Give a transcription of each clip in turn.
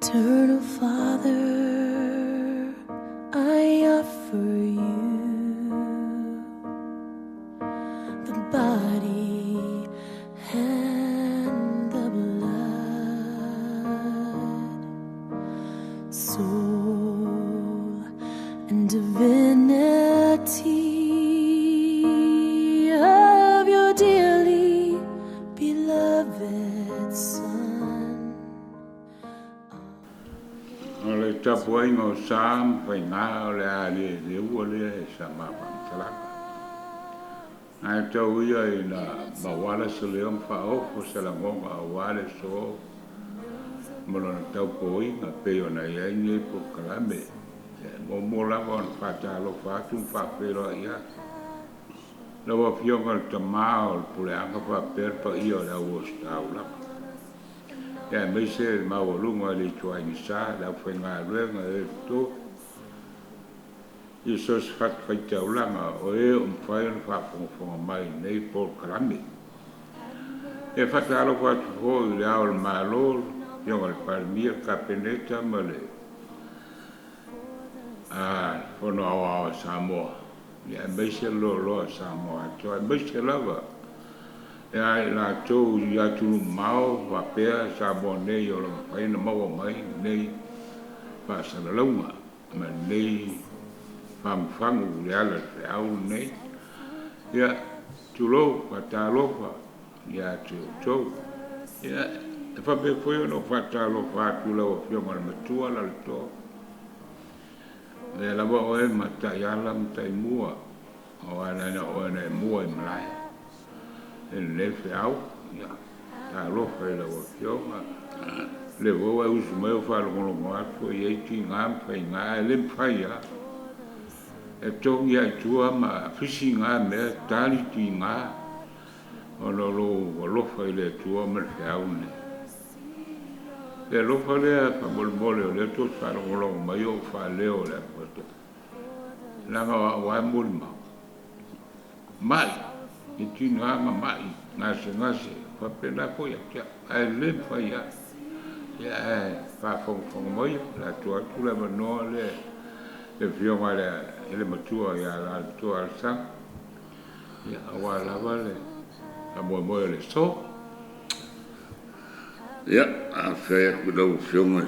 Eternal Father, I offer you the body and the blood, soul and divinity of your dearly beloved Son. O le tapuaiga o sa ma faiga o le a le leua lea e sa ma faamatalaga. Ae tau ia ina mauala se leo ma faaofo se lagona aua le aso ma lona taupoina pei ona i ai nei polokalame. E muamua lava ona faatalofa atu ma faafeiloai atu lau Afioga i le Tama o le Puleaga faapea le paia o le au ositaulaga, aemaise le maualuga i le ituaiga sa, le aufaigaluega e toto i so o se fatafaitaulaga o e o mafai ona faafogafoga mai i lenei polokalame. E faatalofa atu foi i Le Ao o le Malo, le Afioga i le Palemia, le Kapeneta ma le Fono Aoao a Samoa, aemaise le loaloa o Samoa atoa, aemaise lava ia i latou i atunuu mamao faapea Samoa nei o lo o mafai ona maua mai lenei faasalalauga ma lenei fagufagu i le ala i le feau lenei. Ia, tulou, faatalofa ia te outou. Ia, e faapea foi ona ou faatalofa atu i lau Afioga i le Matua Lalotoa, lea lava oe ma taiala ma taimua, aua leaga o oe na e mua i malae i lenei feau. Ia, talofa i lau Afioga, o lea foi ua e usu mai ou faalogologo atu e i ai tiga ma faiga, ae le mafai lava e togi lava i tua ma fisi na mea, tali tiga, ona o lou alofa i le Atua ma le feau lenei. Le alofa lea faamolemole o lea tou te faalogologo mai o ou faaleo i le atu, leaga o au lava e molimau. Mai, i tiga ma mai, gasegase, faapena foi ia te au, ae le mafai lava. Ia ae faafogafoga mai, o le a tuu atu le avanoa lea i le Afioga i le Matua ia Alaalatoa Alesana, ia aua lava le faamoemoe o le aso. Ia, faafetai atu i lau Afioga i le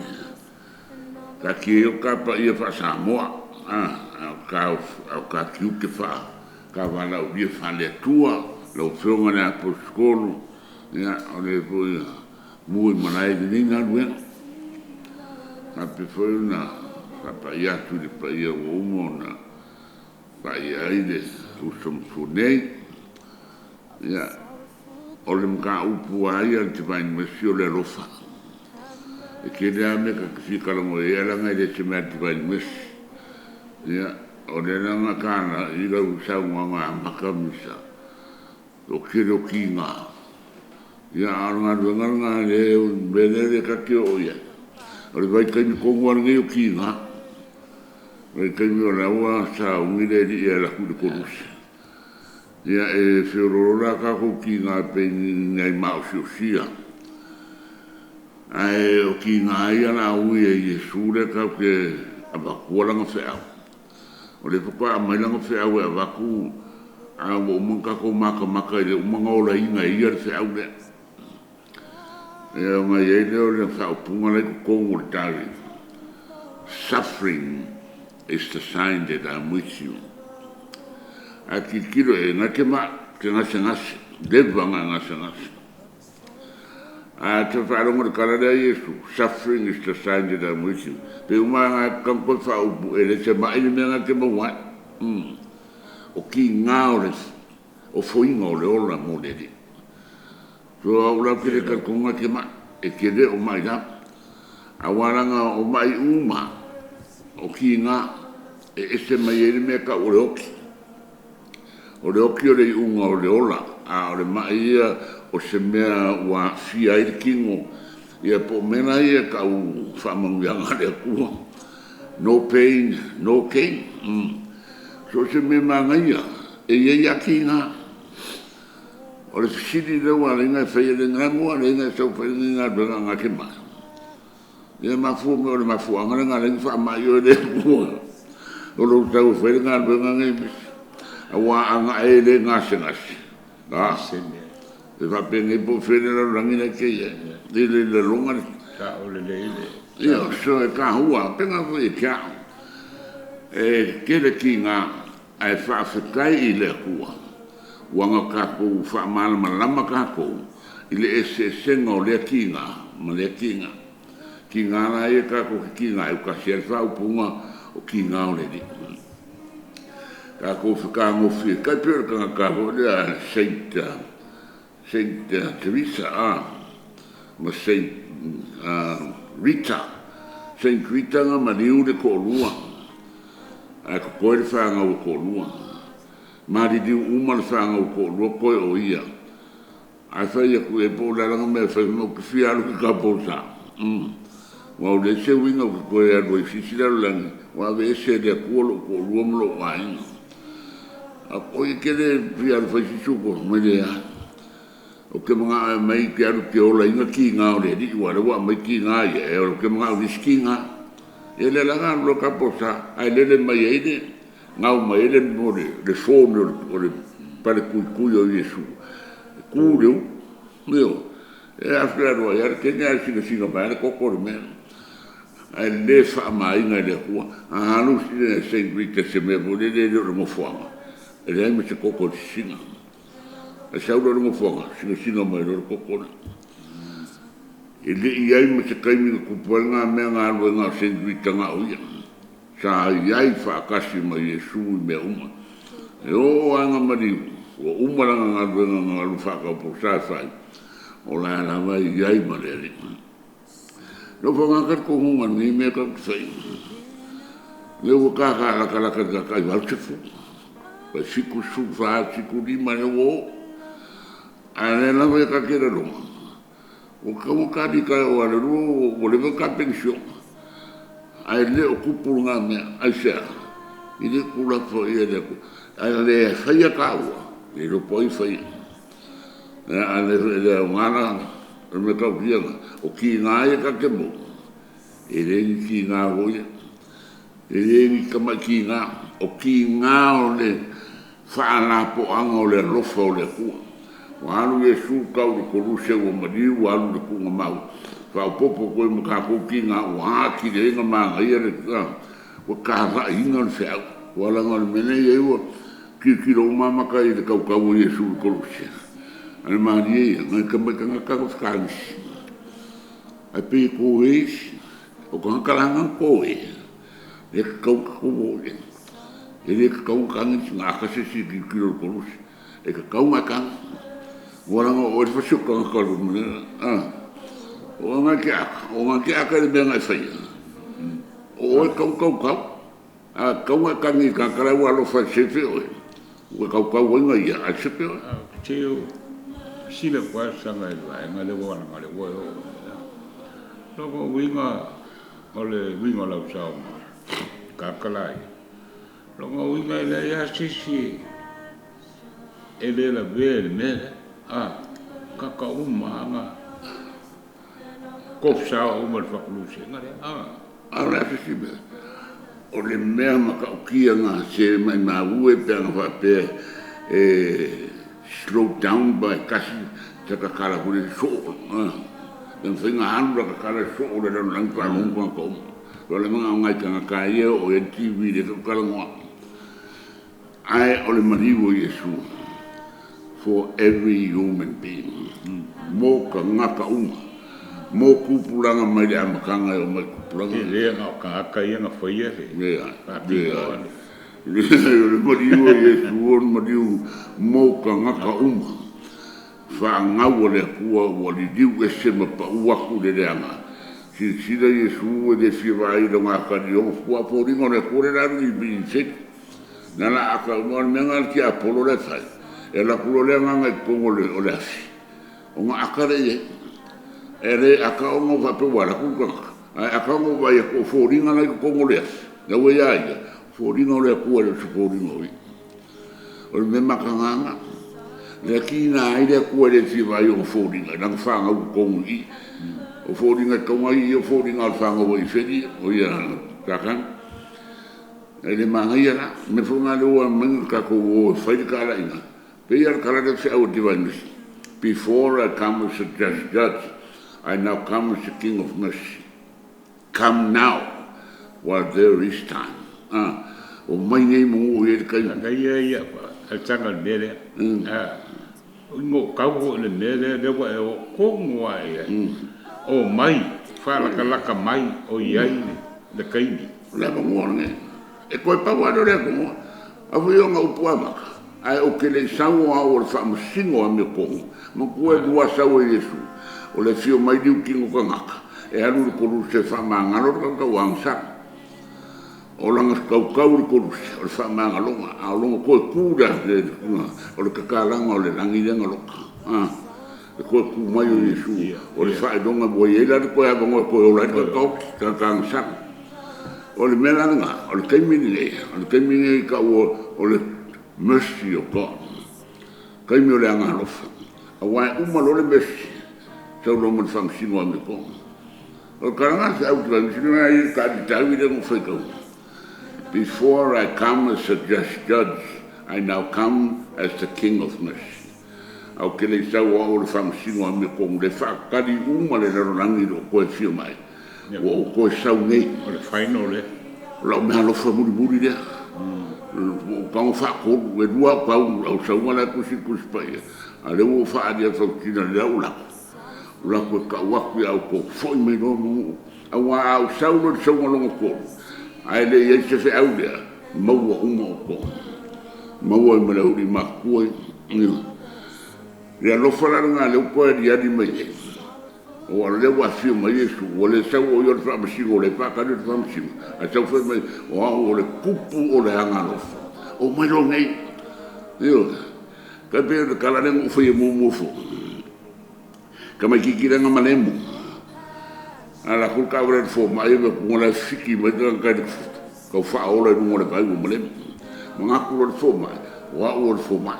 taatia ia o ta paia faa-Samoa, a o ta tiute faa-tavalaulia faale-Atua, lau Afioga i le Aposetolo, ia, o le foi mu i malae i lenei galuega. Faapea foi ona faapai atu i le paia ua uma ona paia ai le uso matua nei. Ia, o le mataupu lava ia a le Divine Mercy o le alofa. E tele lava mea ta te fia talanoa i ai, ae leaga e le o se mea a le Divine Mercy. Ia, o lea la na tala i lau saunoaga amata Misa, o le tele o tiga. Ia, a o le galuega lena lea, o le mea lea ta te oo i ai, o le vaitaimi tonu lava lenei o tiga. Vaitaimi o la ua sauni le alii e alu atu i le koluse. Ia, e feoloolo la tatou tiga pei ni nai maosiosia. Ae o tiga ia o le a ui e Iesu lea tatou te avatua lana feau. O lea faatoa aumai lana feau e avatu, a ua uma ona tatou matamata i le uma ona olaina e ia le feau lea. Ia ona i ai lea o le faaupuga la e i totonu o le tali, suffering is the sign that I'm with you. A tilotilo i ai, na te ma te gasegase, leva ona e gasegase. A te faalogo i le tala lea a Iesu, suffering is the sign that I'm with you, pei uma lava na te toe faaupu, e le se mai le mea na te maua ai. O tiga o le ofoina o le ola mo le Alii. So au la ou te le talitonu na te mai, e te le o mai lava. Aua leaga o mai uma o tiga e ese mai ai le mea e tau o le oti. O le oti o le iuga o le ola, a o le mai ia o se mea ua aafia ai le tino, ia po o mea la ia e tau faamanuiaga a le Atua. No pain, no gain. So o se mea manaia, e i ai lava tiga. O le fesili lea ua ala ai ona e faia le galuega, ua ala ai ona e sau fai lenei galuega gase mai. Ia mafua mai o le mafuaaga lena na ala ai ona faamai oe e le Atua o lou sau e fai le galuega lenei misi. Aua ana e le gasegase, a, e faapenei po o fea le lalolagi la e te i ai, i le lagona le Sao lelei le Ia, so e taua, pena foi ia te au. E tele tiga ae faafetai i le Atua ua na tatou faamalamalama tatou i le eseesega o lea tiga ma lea tiga. Tiga la ia tatou te tiga ai, ua tasi lava le faaupuga o tiga o le Alii. Tatou fetagofie, tai pei o le tagata foi lea Saint Teresa ma Saint Rita. Saint Rita na maliu le toalua ae totoe le fanau e toalua. Maliliu uma le fanau e toalua toe o ia. Ae fai atu i ai po o le a lana mea e fai, fai mai ou te fia alu i le taupo sa. Aua ua leai se uiga ou te toe alu ai i se isi lalolagi, ua aveese e le Atua lou toalua ma lou aiga. Oi e te le fia alu e fai se isi utu? Fai mai, leai. Ou te manao e aumai ou te alu ou te olaina tiga o le Alii aua o lea ua aumai tiga ia, ou te manao i le isi tiga. Ia lea la na alu loa tapo sa, ae lele mai ai le gau mai ai le phone o le faletuitui o Iesu, e tu le ulu. Ioe. E fealuai lava le teine ae sinasina mai lava le toto o le mea lea. Ae le faamaina e le Atua. A alu le Saint Rita i se mea foi lele e le o le nofoaga, e leai ma se toto e sisina. Ae sau loa i le nofoaga, sinasina mai loa le toto lea. E le i i ai ma se taimi na tupu ai lena mea na alu ai na o Saint Rita na o ia. Sa i ai faatasi ma Iesu i mea uma. E oo lava ina maliu, ua uma lana galuega na alu faatauposa e fai, o la e lava e i ai ma le Alii. Lou faigata talitonuga i lenei mea tatou te faia, lea ua ta latalata i le tai 80, tai 74, 75 lea ua oo. A o lea lava e ta te lalona, ua tatau ona ta litaea aua o lea ua leva ona ta penisione. Ae le o tupu lena mea. Aisea? E le o tuulafoaia e le Atua. A le faia taua, le iloa po o ai e faia. A le aoga la, o le mea matautia lena, o tiga ia tatou te maua, e le ni tiga foi ia, e le ni tamai tiga, o tiga o le faalapoaga o le alofa o le Atua. Ua alu Iesu tau i le koluse ua maliu ua alu i le tuugamau, faaopoopo atu ai ma tatou tiga ua atili ai ona manaia le ua talaiina le feau. Aua leaga o le mea lea e i ai ua tilotilo uma lava mata i le tautau o Iesu i le koluse, a o le malie ia, nai tamai tagata na fetagisi, ae pei e toē isi. O tagata la na na toē, e tatau ona tatou o i ai. E le tatau ona tagi le a ta se isi e tilotilo i le koluse, e tatau ona e tagi, aua leaga o oe le fasioti tagata o le mea lea. O oe na e te aka, o oe na te aka i le mea na e faia. O oe e tatau ona tautau, ae tatau ona e tagi i le tagata la ua alofa e sefe oe, ua tautau ai na ia ae sefe oe. Se o sila saga i le vaega lea ua leaga o lea ua e oo i ai. Lona uiga o le uiga o lau saunoaga, tagata laia, lona uiga e leai lava se isi e le lavea i le mea lea, a, tagata uma lava na tofusaoa uma i le faa-Kolusega lea, a. A o le a se isi mea? O le mea matautia gase maimau e pe ana faapea e slow down pa e tasi sata tala foi lele soo, pe mafai ona alu lata tala soo i le lalolagi faalogo tagata uma. O le manao o nai tagata lava ia e oo i ai le TV lea tatou te talanoa atu. Ae o le maliu o Iesu for every human being, mo tagata uma, mo tupulaga mai le amataga e oo mai i tupulaga. E le na o tagata ia na faia le faatinoa le. Leai, o le maliu o Iesu o le maliu mo tagata uma. Faagau a le Atua ua liliu ese ma pau atu i le leaga. Silasila Iesu e le fia vaai i lona atalii e 60 aua o foliga o le Atua lea o le a alu i ifeli. Na la aka uma o le mea lena a le tiapolo la e fai, e alu atu loa le agaga i totonu o le afi, ona aka lea i ai. E le aka ona faapea ua alu atu le tagata, ae aka ona ua vaai atu o foliga la e i totonu o le afi, la ua ia ia, o foliga o le Atua e le o se foliga o ia. O le mea mataga lena. Lea e tiga ai le Atua e le fia vaai i ona foliga i lana fanau i totonu i i. O foliga e tauga ia o foliga o le fagau ai i feli o ia takagi. Ae le manaia la, mea foi lena lea ua aumai na tatou o e fai le talaiga, pei lava o le tala lea o Feau a le Divine Mercy, before I come as a just judge, I now come as a king of mercy. Come now while there is time. Omai nei manu o i ai le taimi. Manaia ia le taga o le mea lea. Ina ua tau foi i le mea lea, lea ua e oo tonu lava i ai. Omai, faalatalata mai o i ai le taimi. O le avanoa lenei. E toe pau lava lea o le avanoa. Aua foi ona upu amata, ae ou te le i sau o au o le faamasino o amiotonu, manatua e lua sau e Iesu, o le afio mai liu tino tagata, e alu i le koluse e faamagalo le tagata ua agasala. O lana tautau i le koluse, o le faamagaloga, a o lona toe tu le o le tatalaga o le lagi lea na loka. Le toe tu mai o Iesu, o le faailoga ua i ai la le toe avanoa e toe ola ai le tagata oti, tagata agasala. O le mea la lena, o le taimi lenei, o le taimi lenei taua o le mercy of God, taimi o le agaalofa. Aua e uma loa le mercy, sau loa ma le faamasino amiotonu. O le tala lena a Feau i le Vaimauga, i le talitali lea na ou faitauina. Before I come as a just judge, I now come as the king of mercy. Ae ou te le i sau o au o le faamasino amiotonu le faatali uma le lalolagi i lou toe afio mai. Ua ou toe sau nei. O le final lea. O lau meaalofa mulimuli lea. Ua ou tago faatolu, e lua au tau, au sauga la e tusi le Tusi Paia, a o lea ua ou faaalia le fautino lea ua lako. Ua lako e tau atu ia outou, foi mai loa manu. Aua a ou sau loa i le sauga lona tolu, ae le i ai se feau lea, maua uma outou. Maua ai ma le aualii matutua ia. Le alofa la lena lea ua toe aliali mai nei, aua o lea ua afio mai Iesu, ua le sau o ia o le faamasino, o lea e faatali o le faamasino, ae sau fai mai, o au o le tupu o le agalofa. Omai loa nei. Ioe. Tai pei o le tala lea na ou faia muamua foi. Tamaitiiti lea na malemo. A latou le taavale a le fomai, e vaai atu la e fiki mai le tagata i le tau faaola i luga o le vai ua malemo. Manatu loa le fomai, o au o le fomai.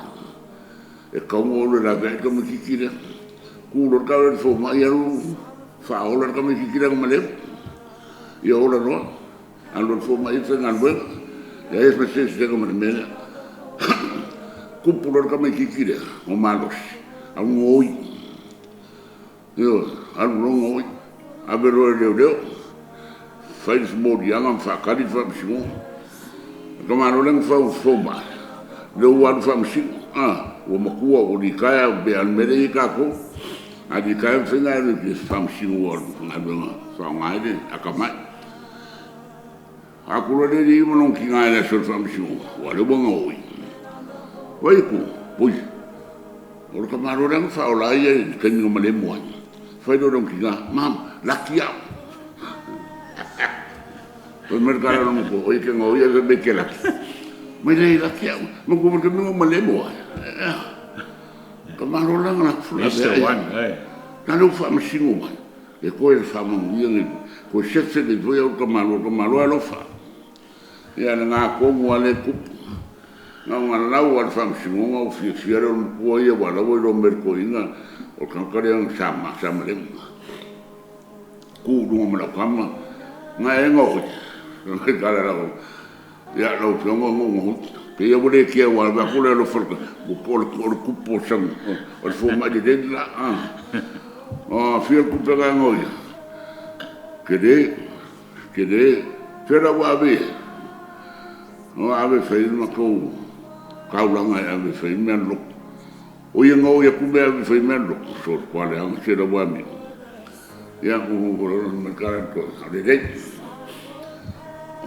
E tatau ona ou alu e laveai le tamaitiiti lea. Tu loa le taavale a le fomai alu faaola le tamaitiiti lea na malemo. Ia ola loa. Alu loa le fomai e faigaluega. Leai ma se eseesega ma le mea lea. Tupu loa le tamaitiiti lea, ua malosi, alu gaoi. Ioe, alu loa gaoi. Ave loa e leoleo, fai le moliaga ma faatali le faamasinoga. O le tamaloa lea na fau fomai, lea ua alu faamasino, ua matua ua litaea pei lava o le mea lea e i ai tatou. A litaea e mafai ona e alu e faamasino aua o le galuega e faaaoga ai le atamai. Atu loa le alii ma lona tina i le aso o le faamasinoga, aua o lea ua gaoi. Vaai atu, oi, o le tamaloa lea na faaola ai ia i le taimi na malemo ai. Fai lea o lona tina, mom, laki au. Fai mai le tala a lona matua, oi e te gaoi ae fai mai e te laki. Mai leai, laki au. Manatua foi le taimi na ou malemo ai. Tamaloa la na laveai. Na lea ua faamasino mai. E toe faamanuia nei, toe sefe nei foi au tamaloa, tamaloa e alofa. Ia lena tonu lava lea e tupu. Na ona lau lava o le faamasinoga ua fiafia le matua ia aua o la ua iloa mai e le toeaina o le tagata lea sa malemo. Tu i luga ma lau tama, na ea gaoi? Fai mai le tala a lau ia lau afioga na ou gaoi. Pei lava ua le kea aua e vaai atu o le alofa o le tupu o le fomai lelei le la. Fia le tupe na e gaoia? Tele, tele. Fea la ua ave i ai? Ua ave e fai le matou taulaga e ave e fai mea a le lotu. O ia gaoi atu mea e ave e fai mea a le lotu, sole ua leaga se la ua amio. Ia ma le tala a le toeaina, lelei.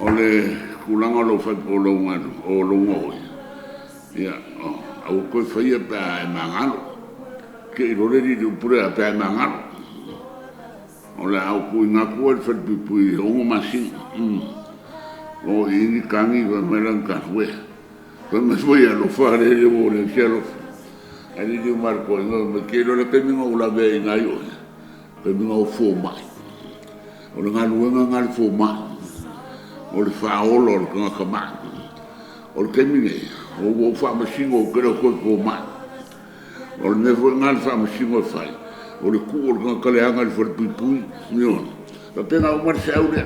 O le tulaga o lau fai o lou o lou gaoi, ia aua toe faia pe a e magalo. Te i loa le alii i le upu lea pe a e magalo. O le a ou tuuina atu oe i le falepuipui i le 6 masina. O i ni tagi fai mai lana tali, uē. Fai mai foi e alofa le ua leai se alofa. Ae liliu mai lava i le toeaina fai mai, te iloa le taimi na ou laveaiina ai oe, taimi na ou fomai. O le galuega lena a le fomai, o le faaola o le tagata mai. O le taimi nei, ua ou faamasino ou te le o toe fomai. O le mea foi lena a le faamasino e fai, O le kuu o le tagata leaga i le falepuipui, ioe. Faapena uma le feau lea.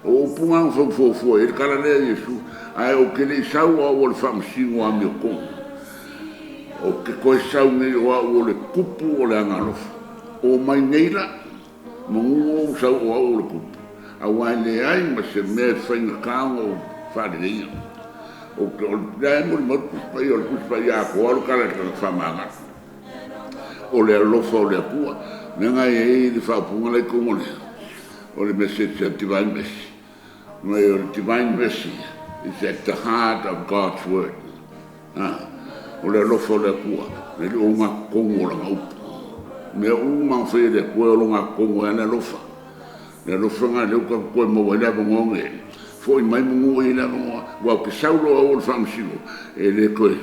O upu na na fau fuafua i ai le tala lea a Iesu, ae ou te le i sau o au o le faamasino amiotonu. Ou te toe sau nei o au o le tupu o le agalofa. O mai nei la, manu ou sau o au o le tupu, aua e leai ma se mea e faigata ona ou faaleleia. Ou te, o le molimau le Tusi Paia, o le Tusi Paia atoa le tala i le tagata faamagalo. O le alofa o le Atua. Mea na e i ai le faaupuga la i totonu o le message a Divine Mercy. Mai o le Divine Mercy is at the heart of God's word. O le alofa o le Atua, e le o gatotonu o lana upu. Mea uma na faia e le Atua e olo gatotonu ai le alofa. Le alofa na lea ua tatou toe maua ai le avanoa nei. Fo'i mai manu e i le avanoa. Ua ou te sau loa au o le faamasino, e le toe.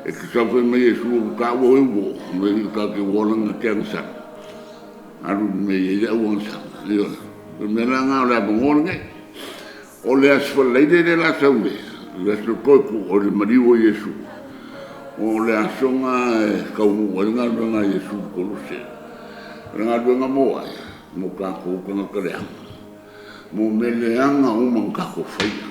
E te sau fai mai Iesu ua taua e ua, me i ka te ua langa te agasala. Alu me i le au agasala. Ioe. O le mea la nga o le avanoa lenei. O le aso Faraile lea la sau nei, le aso toe ku o le maliu o Iesu. O le aso nga e kaunuu ai le galuega a Iesu i le koluse. O le galuega mo ai, mo tatou tagata leaga. Mo mea leaga uma na tatou faia.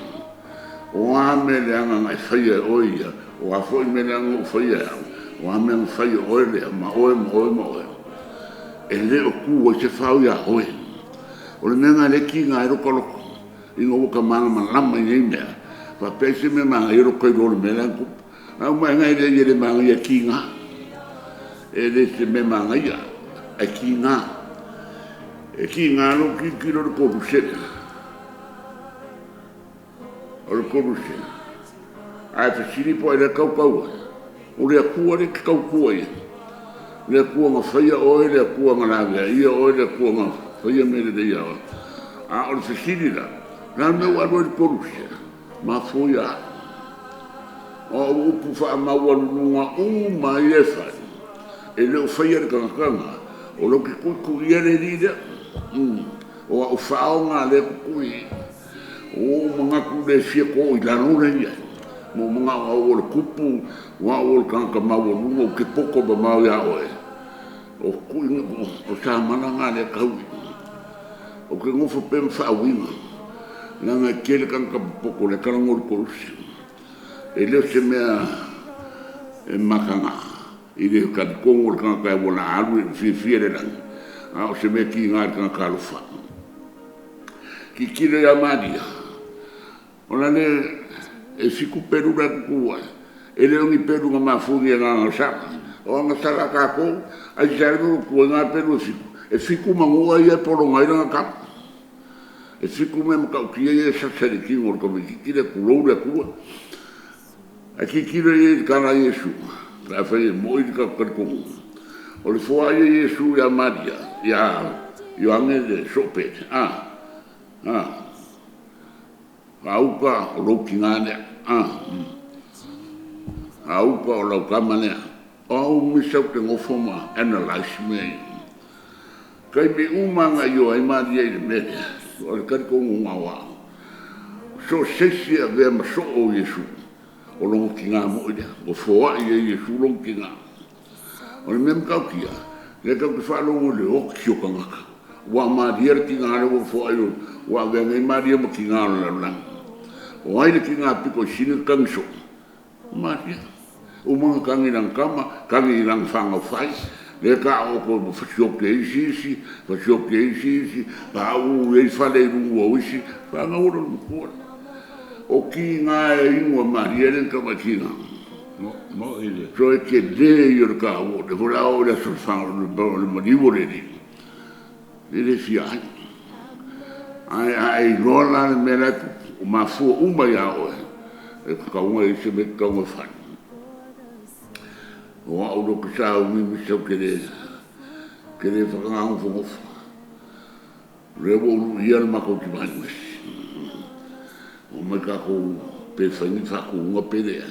O a mea leaga na e faia e oe ia, o a foi mea leaga na ou faia e au, o a mea na fai e oe lea, ma oe, ma oe, ma oe. E le o tu ai se fao ia oe. O le mea na le tiga ai lota loto, ina ua ta malamalama i nei mea, faapea ai se mea manaia lota iloa o le mea lea na tupu. A uma e le ia le manaia tiga. E le se mea manaia, ai tiga. E tiga lou tilotilo i le koluse lea. O le koluse. Ae fesili po o ai la e tautau ai. O le Atua lea e te tautua i ai. Le Atua na faia oe, le Atua na laveaia oe, le Atua na faia mea lelei ia oe. A o le fesili la, o le a le mea ua alu ai i le koluse? Mafua ia au. O au upu faamaualuluga uma ia e fai, e le o faia e le tagata na, o lau te tuituia le alii lea. O au fao na lea tutui i. O ou manatu le fia to i lalo le ia. Mo manao au o le tupu, o au o le tagata maualuga ou te poto mamao ia oe. O kui o sa mana ngā lea tau i. O ke ngofo pe ma whaawinga. Leaga e tele tagata popoko le tala ngolu kolusi. E leo se mea e makanga. I le talitongo o le tagata e ua la alu e fiafia le lagi. A o se mea ki ngā le tagata alofa. Tilotilo ia Maria. O la le e fiku pelu la tutu ai. E le o ni pelu na mafuni e ngā sala. O anga sala kākou, ai se ale mo tu ngā pelu e fiku. E fiku manua ia e polo ngai langa kapa. E fiku me makautia ia e sasa le kingo o le kamititi le kulou le atua. Ai tilotilo ia i le tala a Iesu. Pe a fai e moi le talitongo. O le foa ia Iesu ia Maria, ia Ioane le soopele. Auka o lou tiga lea. Auka o lau tama lea. O au misa ou te nofo ma analyse mea ia. Taimi uma na ioe ai Maria i le mea lea, o le talitongo o au. So seisi e avea ma soo o Iesu, o logo tiga moi lea. Ua foai e Iesu logo tiga. O le mea matautia, lea tatou te faalogo i le oti o tagata. Ua Maria le tiga lea ua foai o, ua avea nei Maria ma tiga o le lalolagi. O ai le tiga pito i sili le tagi soo? Maria. Uma na tagi i lana tama, tagi i lana whanau whai. Le ka o ko fasioki e isi isi, fasioki e isi isi, pa u e whale i rungu o isi, whanau ora le matua. O ki ngā e ingoa Maria le tamatina. Mo i le. So e te le i o le ka o, le hora o le aso whanau, le maniu o le li. Le le fia ai. Ai ai loa la le mea la o mafua uma ia oe. E kaunga i se me kaunga whai. O au lo ke sa umi misa ke le whakangangofongofo. Lea ua ulu ia le makou ti mai mesi. O mai kākou pe whaingi whakuunga pe lea.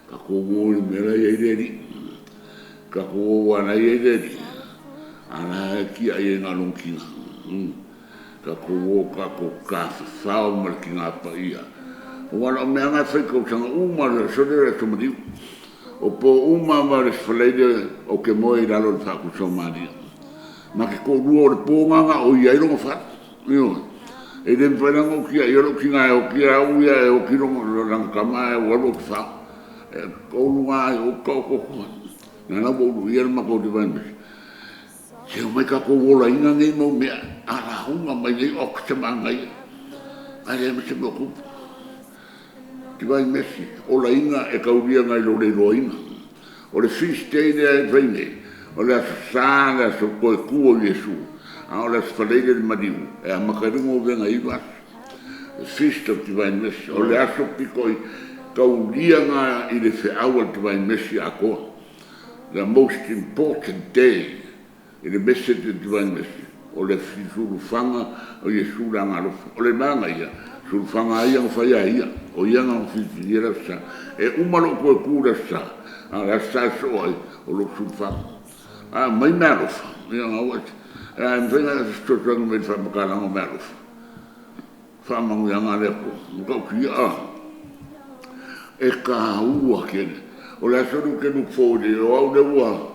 Kākou o i mea la ia i le ri. Kākou o wana ia i le ri. Ana e ki ai e ngā long kinga. Kākou o kākou kāwhawhao ma le kinga pa ia. O wana o mea ngā whai kausanga uma le sore le tomaniu. O po uma ma le faleile o ke moe i lalo o le faakuso malie. Ma ke toʻalua o le po gaga o ia ai loga fale. Ioe. E le mafai la ona ou tiaia lou tina e oti a au ia e oti lana tama ae ou alu ou te fao. E tolu na ai ou taoto atu ai. Na la ua uluia le matou Divine Mercy. Se omai tatou olaina nei mau mea a lauga mai nei oka se manaia. Ae leai ma se mea o tupu. Divine Mercy, olaina e taulia nai lo le iloaina. O le feast day lea e fai nei, o le Aso Sa le aso toe tu o Iesu, a o le Aso Faraile le maliu e amata ai le Novena e 9 aso. The Feast of Divine Mercy. O le aso pito i taulia na i le feau a le Divine Mercy atoa. The most important day i le message a le Divine Mercy, o le sulufaga o Iesu le Agaalofa. O le manaia, sulufaga lava ia na fai a ia, o ia na filifilia le Aso Sa. E uma lou toe tu i le Aso Sa, a o le Aso Sa e sosoo ai, o lou sulufaga. A aumai meaalofa, ia na ua ese. Ae mafai ona e fesoasoani mai i le faamatalaga o meaalofa? Faamanuiaga a le Atua, matautia a! E taua tele. O le aso lea ou te look forward i ai, o au lea ua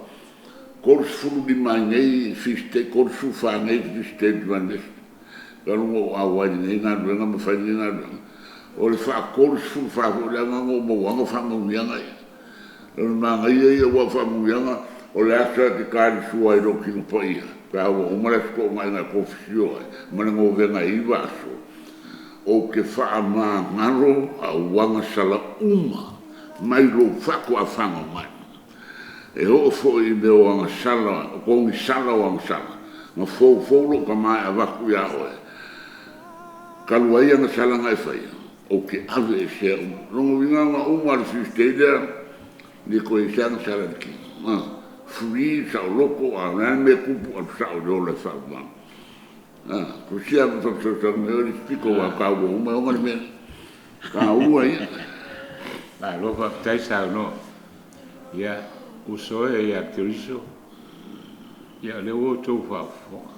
35 ai nei feast day, 34 nei feast day o le Divine Mercy, talu ona ou auai i lenei galuega ma fai lenei galuega. O le faa 34 foi lea na ou mauaina faamanuiaga ia. O le manaia ia aua o faamanuiaga o le aso e te talisua ai i lou Tino Paia pe a ua uma le Aso Toonai na e kofisio ai ma le Novena e 9 aso, ou te faamagalo au agasala uma mai lou faatoafaga mai. E oo foi i mea o agasala, o kogisala o agasala, na foufou lou tama e avatu ia oe, talu ai agasala na e faia, ou te ave esea uma. O lona uiga na uma le feast day lea, le toe i ai se agasala i le tino. Free, saoloto, a o le a le mea e tupu, alu sao i le ola e faavavau. Tusia ma faafesoasoani mai oe le isi pito aua o taua uma e ona le mea lea. Taua ia. Malo faafetai saunoa. Ia, uso e ia Keriso, ia o lea ua outou faafofoga.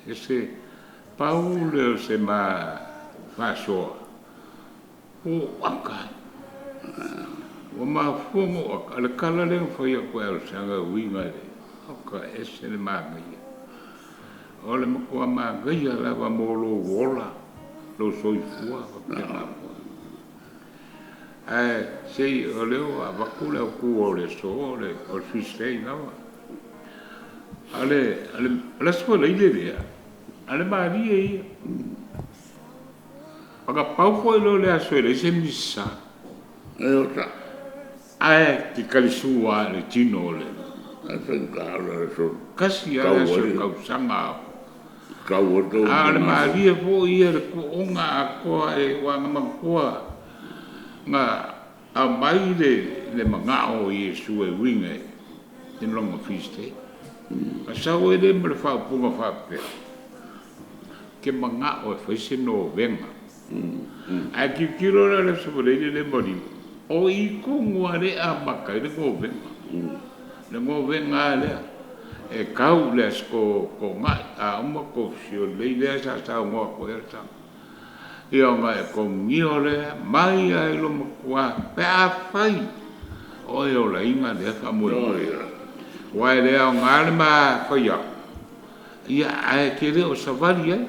E se pau lea o se ma faasoa, ua ou aka ai. Ua mafua ona ou aka, o le tala lea na fai atu e Alosana e uiga i le, oka e ese le manaia. O le matua manaia lava mo lou ola, lou soifua faapena foi. Ae se i o lea ua avatu le autu o le aso o le feast day lava. A o le Aso Faraile lea, a le malie ia. Ona pau foi lea o le aso e leai se misa. E ota. Ae te talisua lava i le tino o le. Ae faigata o le aso. Tasi lava le aso o le tausaga. A o le malie foi ia le tuuga atoa aua na manatua na aumai le manao o Iesu e uiga i lona feast day. Na sau ai lea ma le faaupuga faapea, Ou te manao e fai se novena. Ae tilotilo la i le Aso Faraile lea e maliu, o i tonu lava lea e amata ai le novena. Le novena lava lea e tau i le Aso Toonai, a uma kofisio lelei lea sa saunoa atu ai Alesana. Ia ona e komunio lea mai lava i lou matua pe afai o e olaina lea faamoemoe. Aua e le aoga le ma fai au, ia ae te le o savali ai.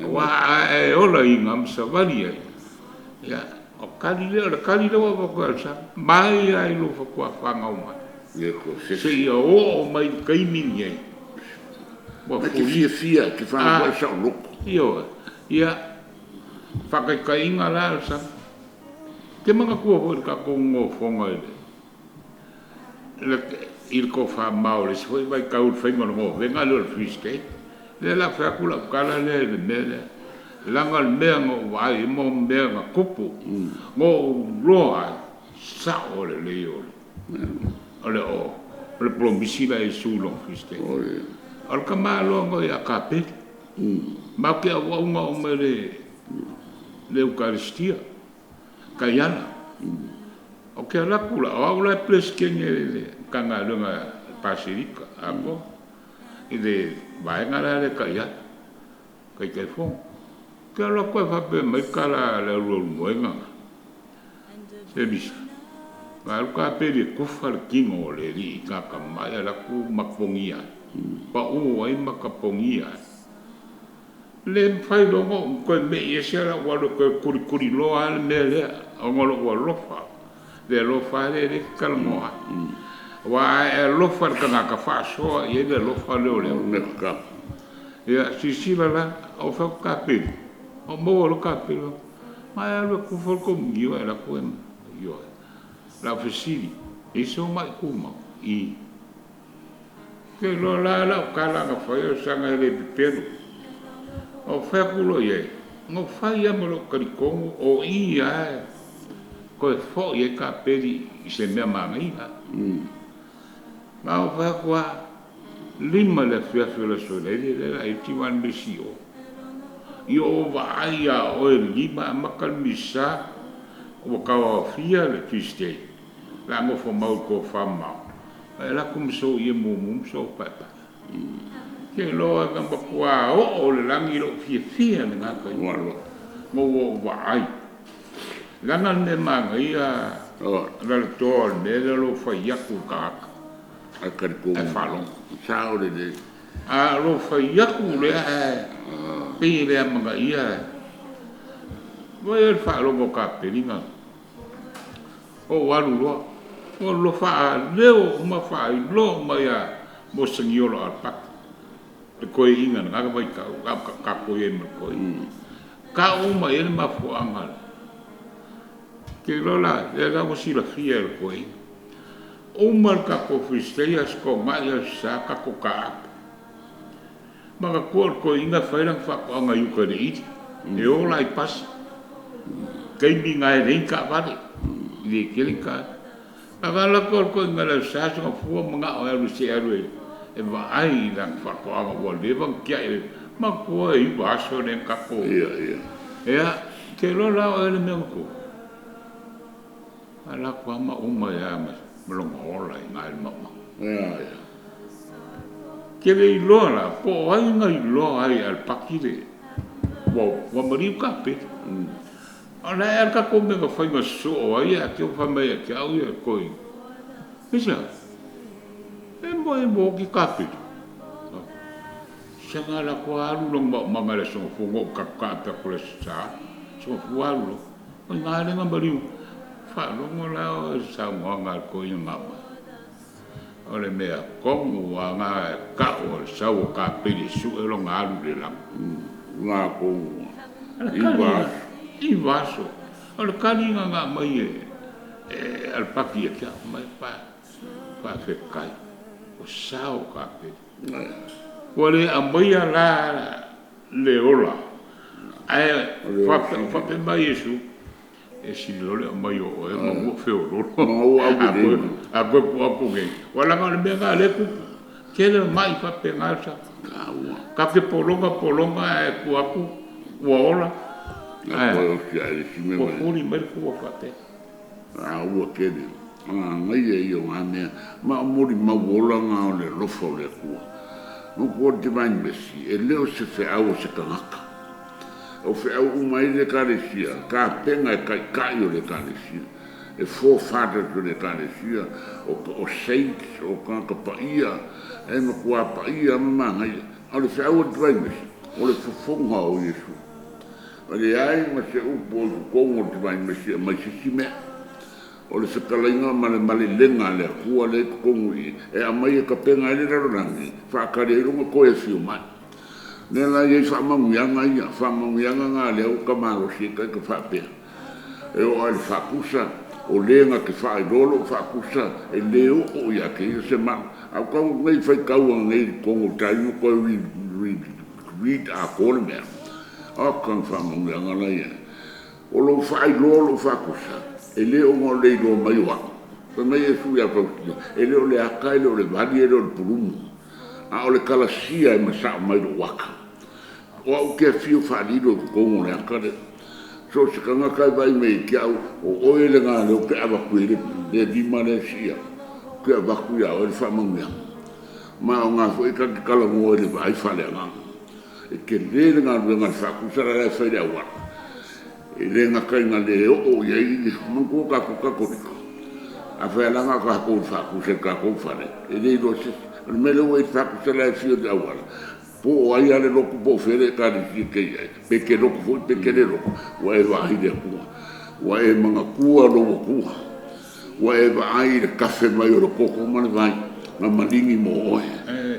Aua a e olaina ma savali ai, ia o tali lea, o le tali lea ua avatu e Alesana, mai lava i lou faatoa fanau mai seia oo mai i le taimi lenei ua E te fiafia, e te fanau saoloto. Ioe. Ia, faataitaiga la Alesana, ou te manatua foi i le tatou nofoga i le tofamamao i le isi foi vaitau i le faiga o le novena lea o le feast day. Lea o le a fai atu lau tala lea i le mea lea, leaga o le mea na ou vaai ai ma mea na tupu, na ou iloa ai, sao lelei o le polomisi la a Iesu i lona feast day. O le tamaloa na ia Kapeli, matou te auauna uma i le Eukaristia, Taiala. Ou te alu atu la, o au la e Peresetene i le Matagaluega a le Pasefika atoa, i le vaega la lea Taiala, Taitaifono. Ou te alu atu ae faapea mai le tala a le auluaulumoega, se Misa, Ma alu kapeli e kufa le tino o le alii i gakamai ae alu atu makapogia ai. Pau ai ma kapogia ai. Le mafai loa ona ou toe mei ese lau alu e toe kulikuliloa lava le mea lea ona o lou alofa. Le alofa lava lea e le talanoa ai. Aua a e alofa i le tagata, faasoa i ai le alofa lea o le Atua. Ia, silasila la, o fai atu kapeli, o maua loa kapeli, ma e alu e kufa le komunio ae alu atu e ioe. O lau fesili, e i ai sou mai tumau? I. Ou te iloa la lau tala na fai o saga e le pepelo. Ou fai atu loa i ai, na ou fai lava ma lou talitonu o i lava e toe foi ai kapeli i se mea manaia. Ma ou fai atu lava, 5 i le afiafi o le Aso Faraile lea o le a i ai le Divine Mercy i o. Ia ou vaai ia oe i le 5 e amata le Misa ua tauaofia le Feast Day, o le a nofo mau i le tofa mamao, e alu atu ma sou ie mumu ma sou paepae. Ou te iloa na matua oo i le lagi lou fiafia i lena taimi, na ua ou vaai. Leaga le mea manaia Lalotoa o le mea lea o lou fai atu i le tagata ae faalogo. A o lou fai atu lea ae pei e le amanaia, vaai le faalogo a Kapeli na ou alu loa, ou alu loa faaleo uma faailoa uma ia Moseniolo Alapaki le toeaina i lena vaitau a o tatou i ai ma le toeaina. Tau uma i ai le mafuaaga. Ou te iloa la, lea la ua silafia e le toeaina. Uma le tatou Feast Day, Aso Toonai, Aso Sa tatou taape. Manatua o le toeaina e fai lana faatoaga i uta i le ili, e ola ai pasi. Taimi na e leai ni taavale, e le tele ni taavale. A alu atu le toeaina i le Aso Sa sona fua manao e alu se i alu e vaai i lana faatoaga ua leva ona tiai. Manatua e 9 aso lea na tatou. Ia, te iloa la o oe le mea na tupu. Alu atu lava ma uma ai lava ma lona ola i ina i le maumauga. Te le iloa la po o ai na iloa ai e Alepati le ua maliu kapeli. O le a ea le tatou mea na fai na sosoo ai ae te i ua fai mai ia te au ia toeaina. Aisea? E mo e ua oti kapeli. Saga alu atu lava alu lona maumaga i le Aso Gafua na ou taape atu i le Aso Sa. Aso Gafua alu loa. O i ina lea na maliu. Faalogo la oe i le saunoaga a le toeaina na aumai. O le mea tonu lava na e tau o le sau o kapeli e sue lona alu i le lagi. 9 aso. O le tali na aumai e Alepati ia te au, mai faafetai, o sao kapeli. Ua le aumaia la le ola, ae faapea mai Iesu, e sili loa le aumai o oe ma ua feoloolo. A toe tuu atu nei, ua leaga o le mea lena o lea e tupu. Tele o mai faapena le sao. Ta te pologa pologa ae tuu atu ua ola. Ae ua fuli mai le fua faapea. Ua tele. Ngai ia o ngā mea. Ma o moli mau ola ngā o le alofa o le Atua. No kua Divine Mercy, e leo se feau o se tagata. O feau uma i le ekalesia, ka penga e kaikai o le ekalesia. E forefathers o le ekalesia, o saints, o kaka paia, e makua paia ma mangai. O le feau o le Divine Mercy, o le fofoga o Iesu. O le ai ma se upu o i totonu o le Divine Mercy e mai se si mea. O le fetalaiga ma le malelega a le Atua lea i totonu i i, e aumai e tapena ai le lalolagi, faatali ai lona toe afio mai. Lea la i ai faamanuiaga ia, faamanuiaga ngā lea ua tamalosi ai taita faapea. E oo lava i le faakusa, o le na te faailoa lou faakusa, e le oo ia te ia se mala. A o tau nei faitau nei i totonu o tai ma toe read atoa le mea. O ka faamanuiaga la ia. O lou faailoa lou faakusa, e le ona o le iloa mai o au. Fai mai Iesu ia Faustina, e le o le aka, e le o le vali, e le o le pulumu. A o le kalasia e masao mai lou aka. O au te afio faalilo i totonu o le aka lea. So se tagata e vaai mai ia te au, o oe le ngā leo ke avatu i le lima le sia. Ke avatu ia oe le faamanuiaga. Ma o ngā foi ka te talanoa i le vaai faaleagaga. E te le le galuega le faakusa la e fai le auala. E le gataina le oo i ai, manatua tatou Katoliko. A fealaga kākou i le faakusa i le kākou fale, e le iloa e se isi. O le mea lea ua i ai le faakusa la e afio i le auala, po o ai lava le lotu po o fea le Ekalesia e te i ai, pe te lotu foi pe te le lotu, ua e vaai i le Atua, ua e manatua lou Atua, ua e vaai i le tafe mai o le toto ma le vai na maligi mo oe,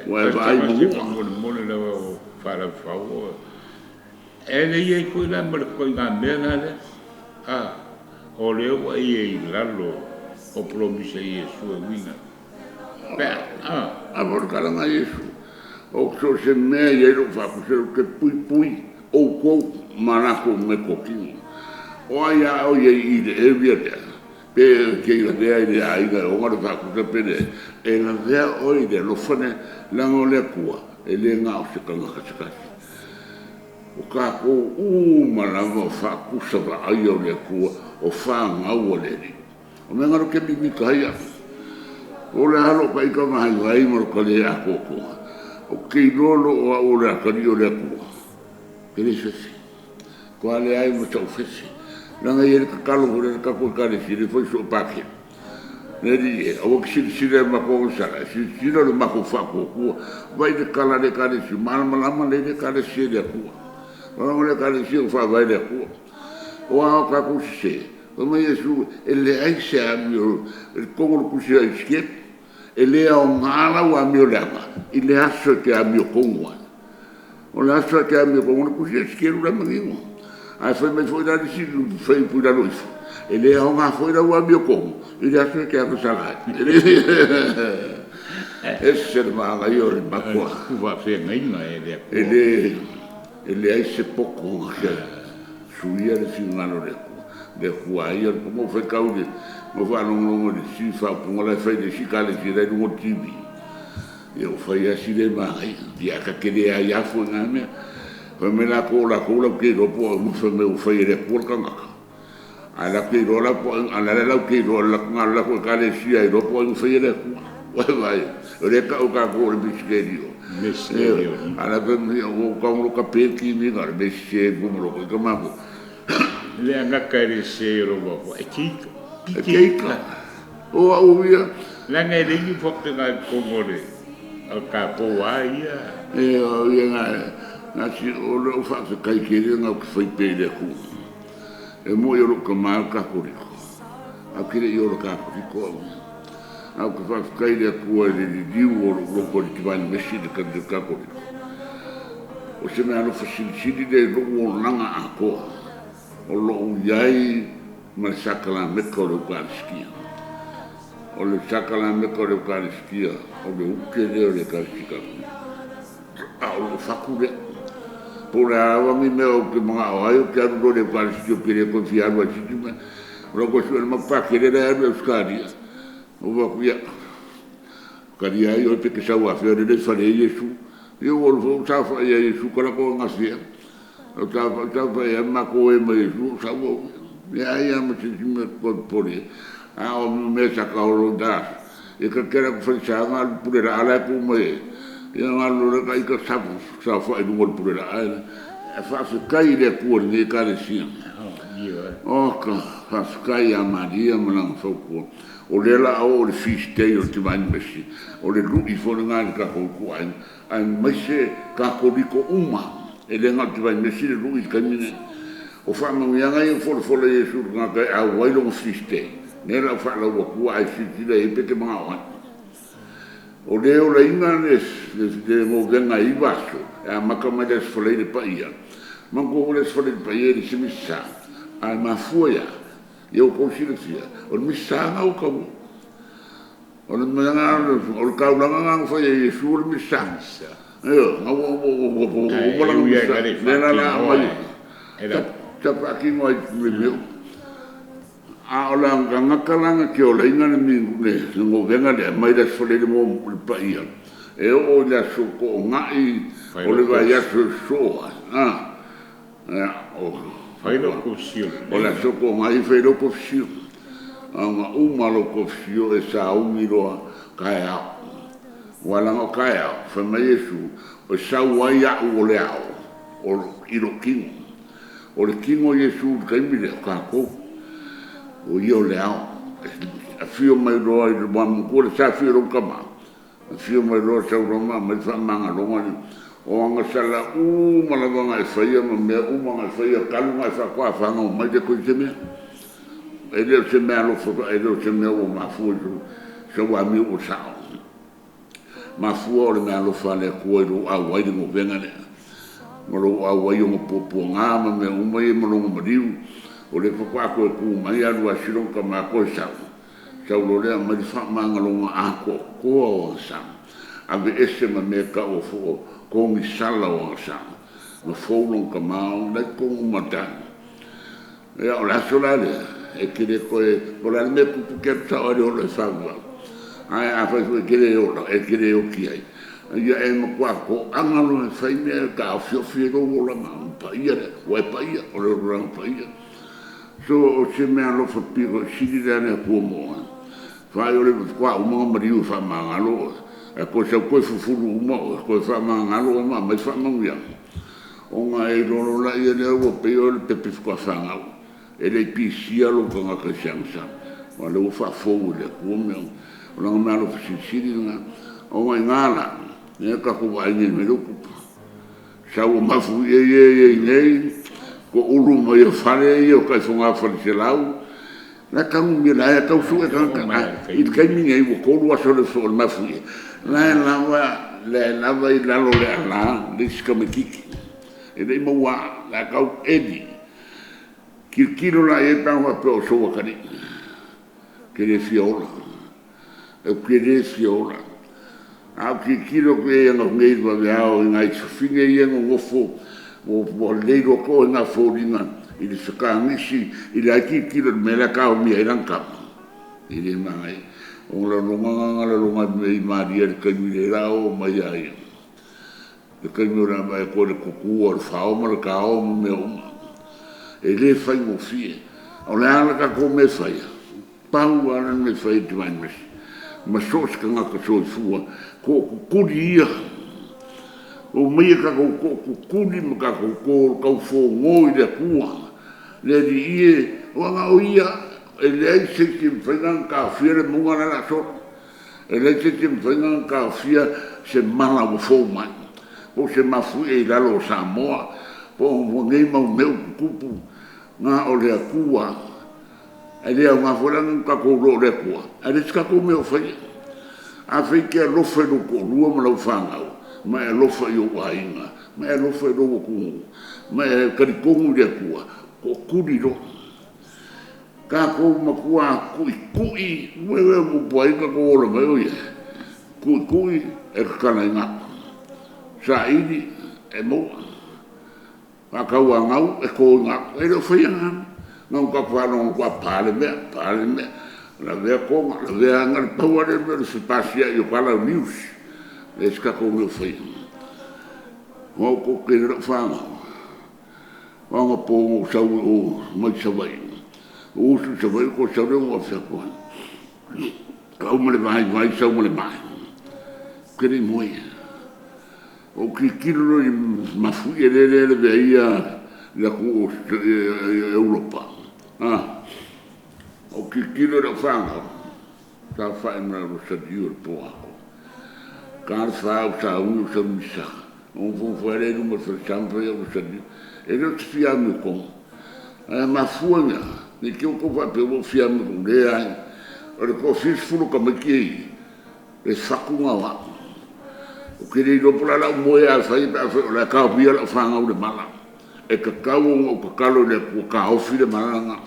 ua e vaai i Tasi manua. Molemole lava o faalaufau. E le i ai foi la ma le ituaiga mea la lea. A, o lea ua e i ai i lalo o polomisi a Iesu e uiga pe a. A foi o le tala a Iesu, o so o se mea e i ai lou faakusa, ou te puipui outou ma latou meatotino. O ai a oe i ai i le area lea, pe e te lavea i le aiga e ona le faakusa pe leai, e lavea oe i le alofa lea, leaga o le Atua, e le na o se tagata se tasi. O kākou uma lava o faakusa vaaia o le Atua, o fanau a le Alii. O mea na ou te mimita ai au. O le a lou taita vaivai ma lou le atoatoa, ou te iloa loa o au o le atalii o le Atua, ou te le fefe. Matua leai ma sau fefe. Leaga e i ai le tatalo foi lea a le tatou Ekalesia, lea e fai soo Pākehā. Le Alii e, aua e te silasila i a matou agasala, ae silasila i lo matou faatuatua. Vaai i le tala a le Ekalesia, malamalama lelei le Ekalesia i le Atua. O le Ekalesia ua faavae i le Atua. O a tatou sese, fai mai Iesu, e leai se amio i totonu o le tusi a Esikiele. E le aoga lau amioleaga i le aso e te amiotonu ai. O le aso e te amiotonu ai, o le tusi a Esikiele o la e manino. Ae fai mai foi la le isi fuaiupu i lalo ifo, e le aoga foi lau amiotonu i le aso e te agasala ai. E ese le manaia o le matua. Tufaafeagaiga e le E Atua. le e leai se poto na te suia le finagalo o le Atua. Le Atua lava ia, na ou faitau i le, na ou faalogologo i le isi faaupuga la e fai e le isi Ekalesia la e i luga o le TV. Ia ua fai lava si le manaia. Ia ae ta te le aia fua i na mea. Fai mai latou o latou latou te iloa po o ai, fai mai ua fai e le Atua le tagata. Ae latou te iloa la po o ai, a o la e latou te iloa, na o le latou Ekalesia e iloa po o ai na faia le Atua. Ua e vaai i ai? O lea e tau e tatou o le misitelio. Misitelio. A o la e fai mai, ua ou tago loa tape le TV na o le mea sese ai fua ma lou ita mafaufau. Le agaga e le sese o lou mafaufau, e keika. E keika. O au ia. Leaga e leai ni faapena i totonu o le o tatou a ia. E o ia na si o lou faafetai tele na ou te fai pea i le Atua. E moni o lou tama o le Katoliko, ae ou te le i ola Katoliko au ia. Ae ou te faafetai i le Atua i le liliu o lou loto i le Divine Mercy i le Katoliko. O se meaalofa silisili lea i lou olaga atoa o lou i ai ma le sakalameta o le Eukalisitia. O le sakalameta o le Eukalisitia, o le ute lea o le Ekalesia Katoliko. A o lou fatu lea. Po o le a lava ni mea ou te manao ai, ou te alu loa i le Eukalisitia, ou te le toe fia alu lava i se isi mea. O lau toe sue mai Pakele la e alu i Ausetalia. Ou fai atu, ia, talia ai oe pe te sau afea, o lele e i fale ai Iesu. Ia ou alu foi ou saofai ia Iesu, talaatu ananafi ea. Ou saofai, saofai ai matou ē ma Iesu, ou sau au ia. Leai lava ma se isi mea ou te toe popole i ai. A o mea sa ta olo i na aso, ia ta te alu atu i falesa na alu i le pulelaa la e tu mai ai, ia ona alu loa lea ita saofai i luga o le pulelaa. E faafetai i le Atua i lenei Ekalesia. Oka, faafetai ia Maria ma lana fautua. O lea o le a oo i le feast day o le Divine Mercy, o le lui foi lena i le tatou ituaiga, aemaise Katoliko uma, e le na o le Divine Mercy le lui i le taimi lenei. O faamanuiaga ia ua folafola e Iesu i le tagata e auai lona feast day, lea o le a ou faalau atua ae silasila i ai pe e te manao ai. O le olaina le govega e 9 aso, e amata mai le Aso Faraile Paia, manatua foi le Aso Faraile Paia e le o se Misa, ae mafua i a? Ia ua outou silafia, o le Misa lena ua taunuu. O le mea lena, o le taulaga lena na fai e Iesu o le Misa. Ioe, na ua uma Ae lana ui lava Misa, ina le i lea la o le a faatinoa aumai e lau sa faatino ai i le mea. A o le tagata la na te olaina le govega lea mai le Aso Faraile muamua le Paia e oo i le aso Toonai o le Failautusi. vaiaso e sosoo ai, Failautusi o o le lenei. aso Toonai e fai ai lou kofisio. A na uma lou kofisio e sauni loa taeao. Aua leaga o taeao, fai mai Iesu, e sau ai au o le ao i lou tino. O le tino o Iesu i le taimi lea, o tatou. O ia o le ao. Afio mai loa i le matua le sa afio i lou tama, afio mai loa sau loa ma aumai le faamagaloga lea. O agasala uma lava na e faia ma mea uma na e faia talu ona e faatoa fanau mai, e le toe i ai se mea. E le o se meaalofa, e le o se mea ua mafua i sau amio ua sao. Mafua o le meaalofa a le Atua i lou auai i le novena lea, ma lou auai i ona puapuaga ma mea uma ia ma lona maliu, o lea faatoa toe tu mai alu asi lona tama toe sau, sau loa lea aumai le faamagaloga atoatoa o agasala, aveese ma mea e tau o kogisala o agasala, ma fou lona tama o la e i totonu uma lava o le tatou. Ia, o le aso la lea, e te le toe, po o le a le mea e tupu, e te alu sao lava i le ola e faavavau. Ae afai foi e te le ola, e te le oti ai, ia e matua toaga loa e fai mea e taofiofi ai lou olaga paia lea, aua e paia, o le olaga paia. So, o se meaalofa pito sili lea a le Atua mo oe. Faai'o le faatoa uma ona maliu e faamagalo oe, ae toe sau toe fufulu uma oe, toe faamagalo oe ma aumai faamanuiaga, ona e iloa loa lea ua pei oe o le pepe faatoa fanau, e le i pisia lou tagata i se agasala, aua o lea ua faafou e le Atua mea uma. O Lana meaalofa silisili lena. Ona o i ina la, lea tatou te vaai nei i le mea lea ua tupu, sau o mafuie ia e i ai nei, toulu mai o fale ia o tai fogafale selau, la e taumia, la e tau sue tagata. I le taimi lenei ua 3 aso o le mafuie, o la e lava, la e lava i lalo o le ala le isi tamaitiiti, e le i maua, la e tau eli. Tilotilo la i ai pe ana faapea o sou atalii, ou te le fia ola, ou te le fia ola. A ou tilotilo atu i ai ananei i le vaveao i nai fafine ia e nonofo ua le iloa toa foliga i le fetagisi i le la e tilotilo i le mea la e taomia ai lana tama, e le manaia. O le lagona lena na lagona ai e Maria i le taimi o le a oo mai ia ia, le taimi o le a vaai atu ai i le tutu o le fao ma le tao ma mea uma. E le faigofie. O le a le tatou mea e faia? Pau lava le mea e fai e le Divine Mercy ma so o se tagata soifua, tootutuli ia, omaia tatou tootutuli ma tatou taufogo i le Atua. Le Alii e, aua na o Ia lava, e leai se isi e mafai ona taofia le mauga lea o le a solo. E leai se isi e mafai ona taofia se mala ua fou mai, po o se mafuie i lalo o Samoa, po o nei mau mea ua tutupu, na o le Atua lava. E le aoga foi la ona tatou iloa o le Atua, ae leai se tatou mea o faia. Afai e te alofa i lou toalua ma lau fanau, ma e alofa i ou aiga, ma e alofa i lou atunuu, ma e talitonu i le Atua, tootuli loa. Tatou matua tuitui, po o ai tatou ola mai o i ai? Tuitui e tatala i galu, saili e maua, faatauanau e to i galu. E le o faia na. Na ona tatou faalogo atu lava, pa le mea, pa le mea, lavea Toga, lavea a… Na o le pau lava lea o le mea o le fepasiai o tala o news. E leai se tatou mea o faia. Na oo toatele lau fanau, o anapo na ou sau ai i o mai Savaii, ou usu i Savaii ou toe sau lea ou afe atu ai, sau ma le vaivai sau ma le mai, ou te le i moe. Ou tilotilo loa i le mafuie lea e lavea ai le atunuu o Europa, a, ou tilotilo i lau fanau, saofai ma le Rosariu i le po atoa. Ta le 4 ou sauni ou sau i le misa, ona nofonofo ai lea i luma o le falesa ma fai au Rosariu. E le o se fia amiotonu, ae mafua i se a? Ne i te i ua outou faapea ua ou fia amiotonu, leai. O le toafia sefulu o tamaiti ia e i i, e fatu na o au. Ou te le iloa po o le a lau moe a fai pe afai o la e taomia lau fanau i le mala. E tatau ona ou tatalo i le Atua taofi le mala lena.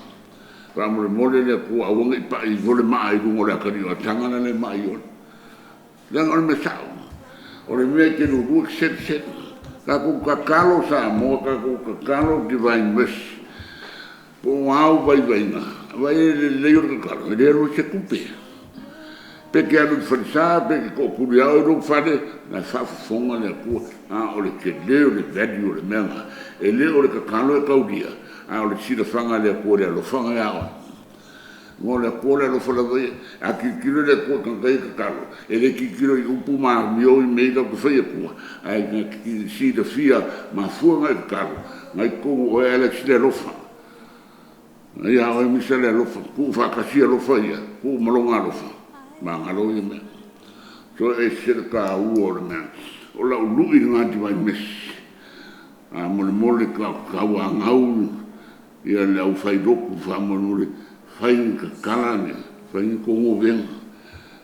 Faamolemole le Atua aua ne i pai ifo le maa i luga o le atalii o Ataga lana e mai oe. Leaga o le mea sao, o le mea e te lulu e te selesele. Tatou tatalo Samoa, tatou tatalo Divine Mercy, po o a ou vaivaiga, vaai i ai i le lelei o le tatalo, e le alu ai se tupe. Pe te alu i le falesa pe te tootuli lava oe i lou fale, o la e faafofoga le Atua. A o le tele o le value o le mea lena, e le o le tatalo e taulia, a o le silafaga a le Atua i le alofaga ia oe. Aua o le Atua o le alofa lava ia. A tilotilo le Atua i tagata ia e tatalo, e le tilotilo i upu ma amio i mea ia tatou te fai atua, ae na te silafia, mafua ona e tatalo, o na e i totonu o oe Alex le alofa. Ia oe misa le alofa, tuu faatasi alofa ia, tuu ma loga alofa, magalo ia mea. So e ese le taua o le mea. O lau lu'i lena Divine Mercy. Faamolemole tauanau ia le aufailotu faamolemole, fai ni tatala, fai ni togovega.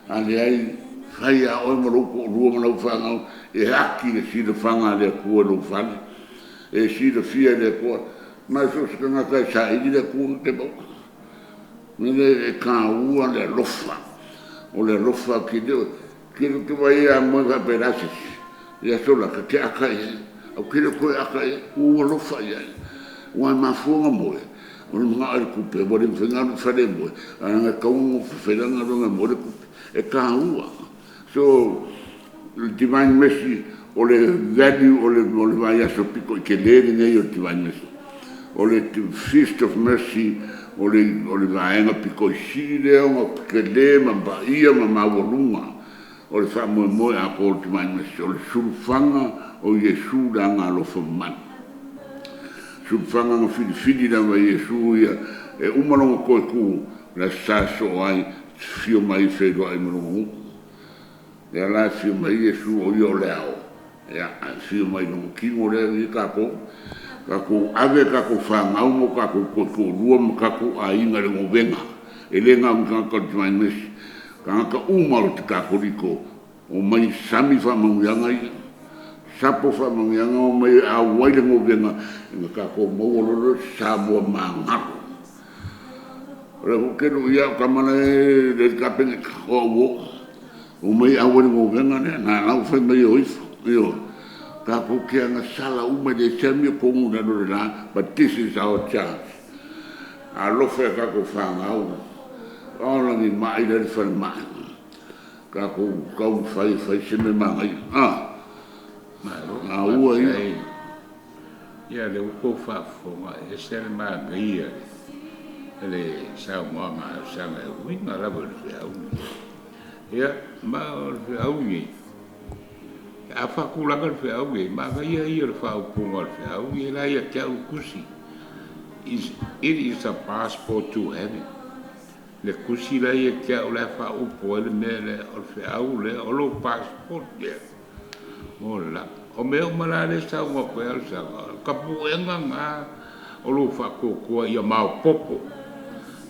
A leai, fai lava oe ma lou toalua ma lau fanau e ati le silafaga a le Atua i lou fale. E silafia e le Atua, ma so o se tagata e saili le Atua na te maua. O le mea lea e taua le alofa. O le alofa, te le o te vaai a moe faapea o le a se isi, i aso lata e te ata i ai, ae ou te le o toe ata i ai, ua ou alofa i ai. Aua e mafua ona moe, o le manao i le tupe, ua le mafai ona alu i le fale e moe, ae leaga e tatau ona nofo e fai lana galuega e maua ai le tupe. E taua. So, o le Divine Mercy, o le value o le vaiaso pito i tele lenei o le Divine Mercy. O le Feast of Mercy, o le vaega pito i sili lea ona tele ma paia ma maualuga o le faamoemoe atoa o le Divine Mercy, o le sulufaga o Iesu i le Agaalofa Mamana. Sulufaga na filifili lava e Iesu ia, e uma lona toe tu, o le Aso Sa e sosoo ai, afio mai e feiloai ma lona nuu. Lea la e afio mai ai Iesu o Ia o le Ao, ae afio mai i lona tino lea e i ai tatou, tatou ave a tatou fanau ma o tatou toalua ma tatou aiga i le govega. E le na o ni tagata o le Divine Mercy, o tagata uma o le Katoliko, omai sami faamanuiaga ia, sapo faamanuiaga, omai e auai le govega, ona tatou maua loa lea o se Samoa magalo. O lea foi ou te luia au tama la e i le Kapeneta, o au uo, omai e auai le govega lea, o la ua fai mai e o ifo. Ioe, tatou te agasala uma, e leai se amiotonu i lalo o le la, but this is our chance. Alofa i a tatou fanau, o a ni mai la e i le falemai, tatou taumafai e fai se mea manaia. Malo, Maua ia. faafetai. Ia o lea ua tou faafofoga, e ese le manaia le saunoaga a Saga e uiga lava i le feau lenei. Ia, ma o le feau lenei, a faatulaga le feau lenei, manaia ia o le faaupuga o le feau lenei la ia te au le tusi. It is a passport to heaven. Le tusi la ia te au la e faaupu ai le mea lea, o le feau lea, o lou passport lea mo le lagi. O mea uma la lea e saunoa atu ai Saga, o le tapuega lena o lou faatuatua ia maopoopo,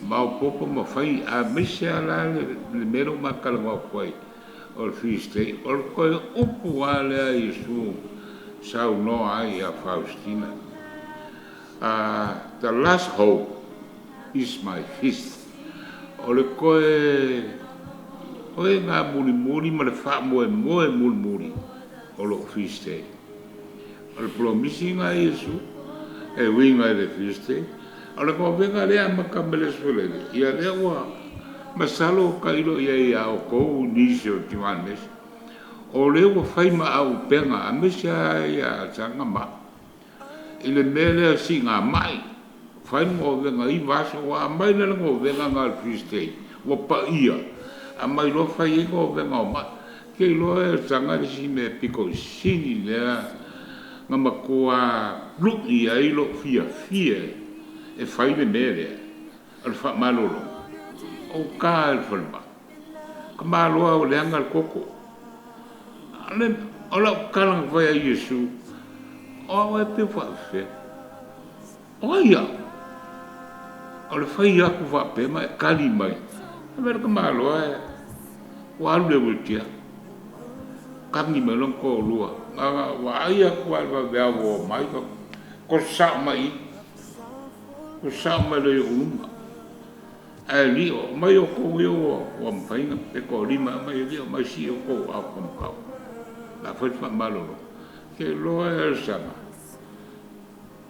maopoopo ma fai, aemaise lava la le mea lea ua ma talanoa atu ai, o le feast day, o le toe upu lava lea a Iesu saunoa ai ia Faustina, the last hope is my feast. O le toe oe ngā mulimuli ma le faamoemoe mulimuli o lou feast day. O le polomisi lena a Iesu e uiga i le feast day. O le govega lea e amata mai le Aso Faraile, ia lea ua masalo tailo i ai ia outou nisi o le Divine Mercy. O lea ua fai ma auupega, aemaise lava ia Saga ma au, i le mea lea o siigamai, fai le govega 9 aso, ua aumai la le govega lena o le feast day, ua paia, aumai loa fai ai govega o mai. Ou te iloa e Saga le isi mea pito i sili lea na matua lu'i ai lou fiafia e fai le mea lea, o le faamalologa, o uta i le falemai, tamaloa ua leaga le toto. O lau tala na fai ia Iesu, o au e pe faafefea, o ai au? O le fai atu faapea ma e tali mai, fai mai le tamaloa e ua alu i le wheelchair, kagi mai lona toalua, na vaai atu lava i le vaveao ua omai, toso sao mai i i, toso sao mai loa i ou luma. Ae alii, omai outou ia ua mafai ona, pe toalima, omai alii, omai sii outou aao taumatau. O le a fai le faamalologa. Ke iloa e Saga,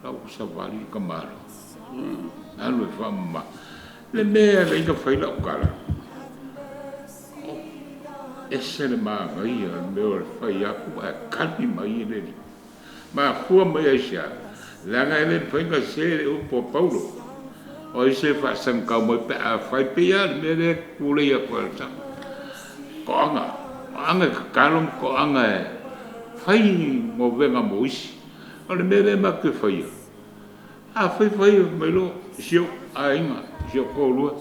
la ua savali le tamaloa, alu e faamama. Le mea e ala ai ona fai lau tala, o ese le manaia o le mea o le fai atu ae kali mai e le Alii. Mafua mai aisea, leaga e le mafai ona se le upu a Paulo. O ai se faasagitau mai pe a fai, pei lava le mea lea e tulei atu ai le Saga. Toaga, toaga e tatalo ma toaga e fai govega mo isi. O le mea lea matou te faia, A fai fai mai loa si o'u aiga, si o'u toalua,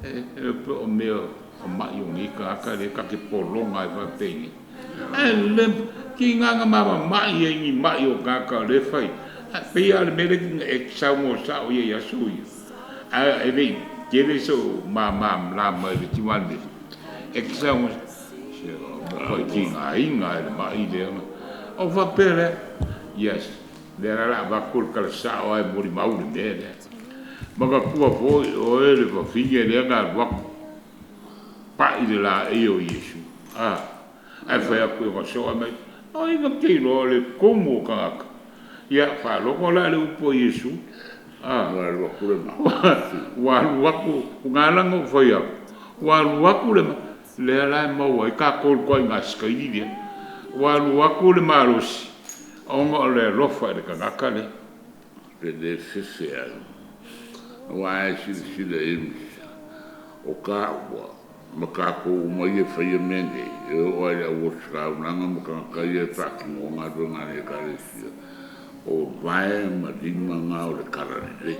e le pe o mea o ma'i o nei tagata lea ta te pologa ai faapenei. Ae le tiga na mamama'i ai ni ma'i o tagata o lea e fai. Ae pei lava o le mea lea e te saunoa sa'o i ai i aso ia, ae e le'i tele so'u malamalama i le Divine Mercy, e te saunoa, se ua matuai tigaina lava i le ma'i lea na. Ona ou faapea lea, yes, lea la o le a avatu le tala sa'o lava e molimau le mea lea. Manatua foi oe le fafine lea na alu atu pa'i le laei o Iesu, a, ae fai atu i ona soa mai, o ai na te iloa o le tumu o tagata. Ia faalogo la i le upu a Iesu, a, Ua alu atu le ua alu atu, na ala ona ou fai atu, ua alu atu le, lea la e maua ai tatou i le ituaiga sikaili lea, ua alu atu le malosi ona o le alofa i le tagata lea. Pe le fefe ai. Aua e silasila i ai o taua ma tatou uma ia e faia mea nei, e oo lava i le au ositaulaga ma tagata ia e faatinoa galuega a le Ekalesia, o vae ma lima na o le talalelei.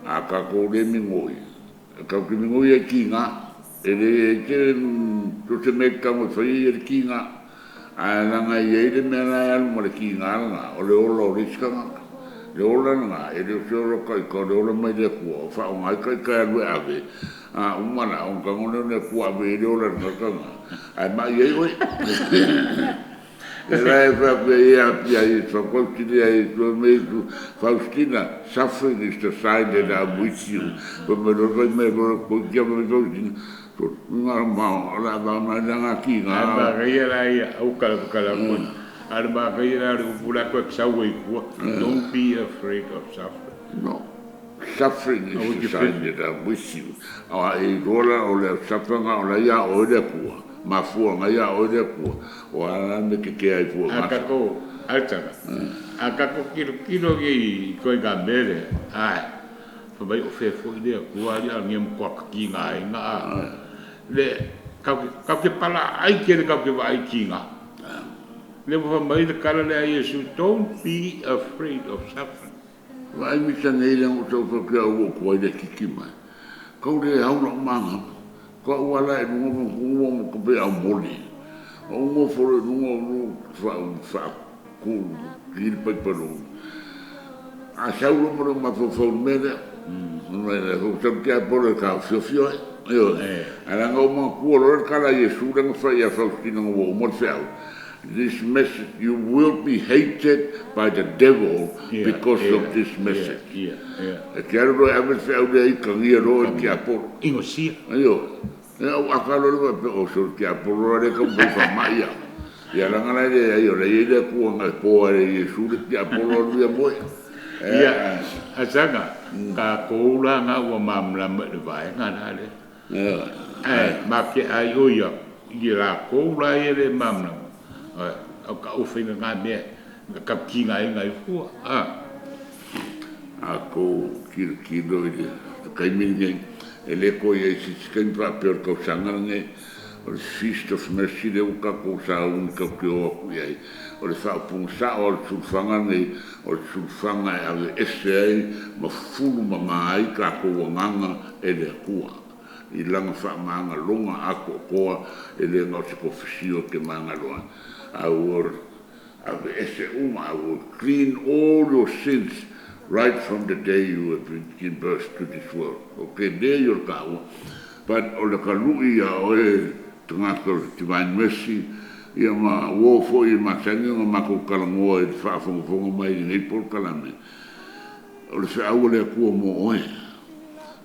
A tatou le migoi, e tatou te migoi ai tiga, e le i ai so se mea e te tago e faia ia le tiga, ae leaga e i ai le mea la e alu ma le tiga lena, o le ola o le isi tagata. Le ola lena, e le o se ola ita o le ola mai le Atua, o faaaoga ai ita e alu e ave, a uma la, ona tago lea o le Atua ave i ai le ola i le tagata lena, ae mai ai oe. E la e faapea ia apia ai fapautili ai me Faustina, suffering is the sign that I'm with you. Pa me lo fai me lo ko kia me Faustina. So nga ma la ba ma la nga ki Ae nga. manaia la ia au kala koe. A le manaia la le upu la koe sau ai fua. Don't be afraid of suffering. No. Suffering Oh, is would the you sign that I'm with you. Aua e iloa la o le safaga o la ia oe le Atua. Mafuaga ia oe le Atua. O a la me kekea ai fua A gasa. tatou alataga, a tatou tilotilo nei i ituaiga mea lea, ae fai mai o fea foi le Atua alii a o lenei matua tigaina a. Le tatou te palaai tele tatou te vaai i tiga. Lea ua fai mai le tala lea a Iesu, don't be afraid of suffering. Vaai misa nei le o tau faapea au ua tuai le kiki mai. Kau le au lau manga. Ka ua la e lunga ma kuua ma ka pe au moli. O ungo foro e lunga o lu fa fa ku ki le pai palu. A sau lo mo ma fo fo me le. Me le ho tau kia polo ka fio fio e. Io. Ala nga o ma ku lo ka la Yesu le nga fa ia Faustina nga wo mo fe au. This message, you will be hated by the devil because of this message. E te aru roe ave fe au lea i kangia roe i te apolo. Inosia. Aio, e au akalo le pe o so te apolo le ka mo fa mai ia. Ia langa la le ai o le i le ku nga po ale Yesu le te apolo lu ia moe. Ia, asaga, ka kou la nga ua malamalama i le vaega la lea. Ae ma ke ai o ia, i lakou la ia le malamalama. O ka ufaiga ngā mea, ka kapitiga ai ngai fua. A. A ko kilo kilo i le kaimi nei, e le ko ia i sisi kaimi faapea o le tausaga lenei, o le Feast of Mercy lea ua tatou sauni tatou te o atu i ai. O le faaupuga sa'o o le sulufaga lenei, o le sulufaga e ave ese ai ma fulu mamā ai tatou agaga e le Atua. I laga faamagaloga atoatoa e le na o se kofesio e te magalo ai. I will ave ese uma, I will clean all your sins right from the day you have been given birth to this world. Okay, lea i o le taua. But o le kalu'i ia oe tagata o le Divine Mercy, ia ma ua oo foi i masani ona matou talanoa i le faafogafoga mai i lenei polokalame. O le feau a le Atua mo oe,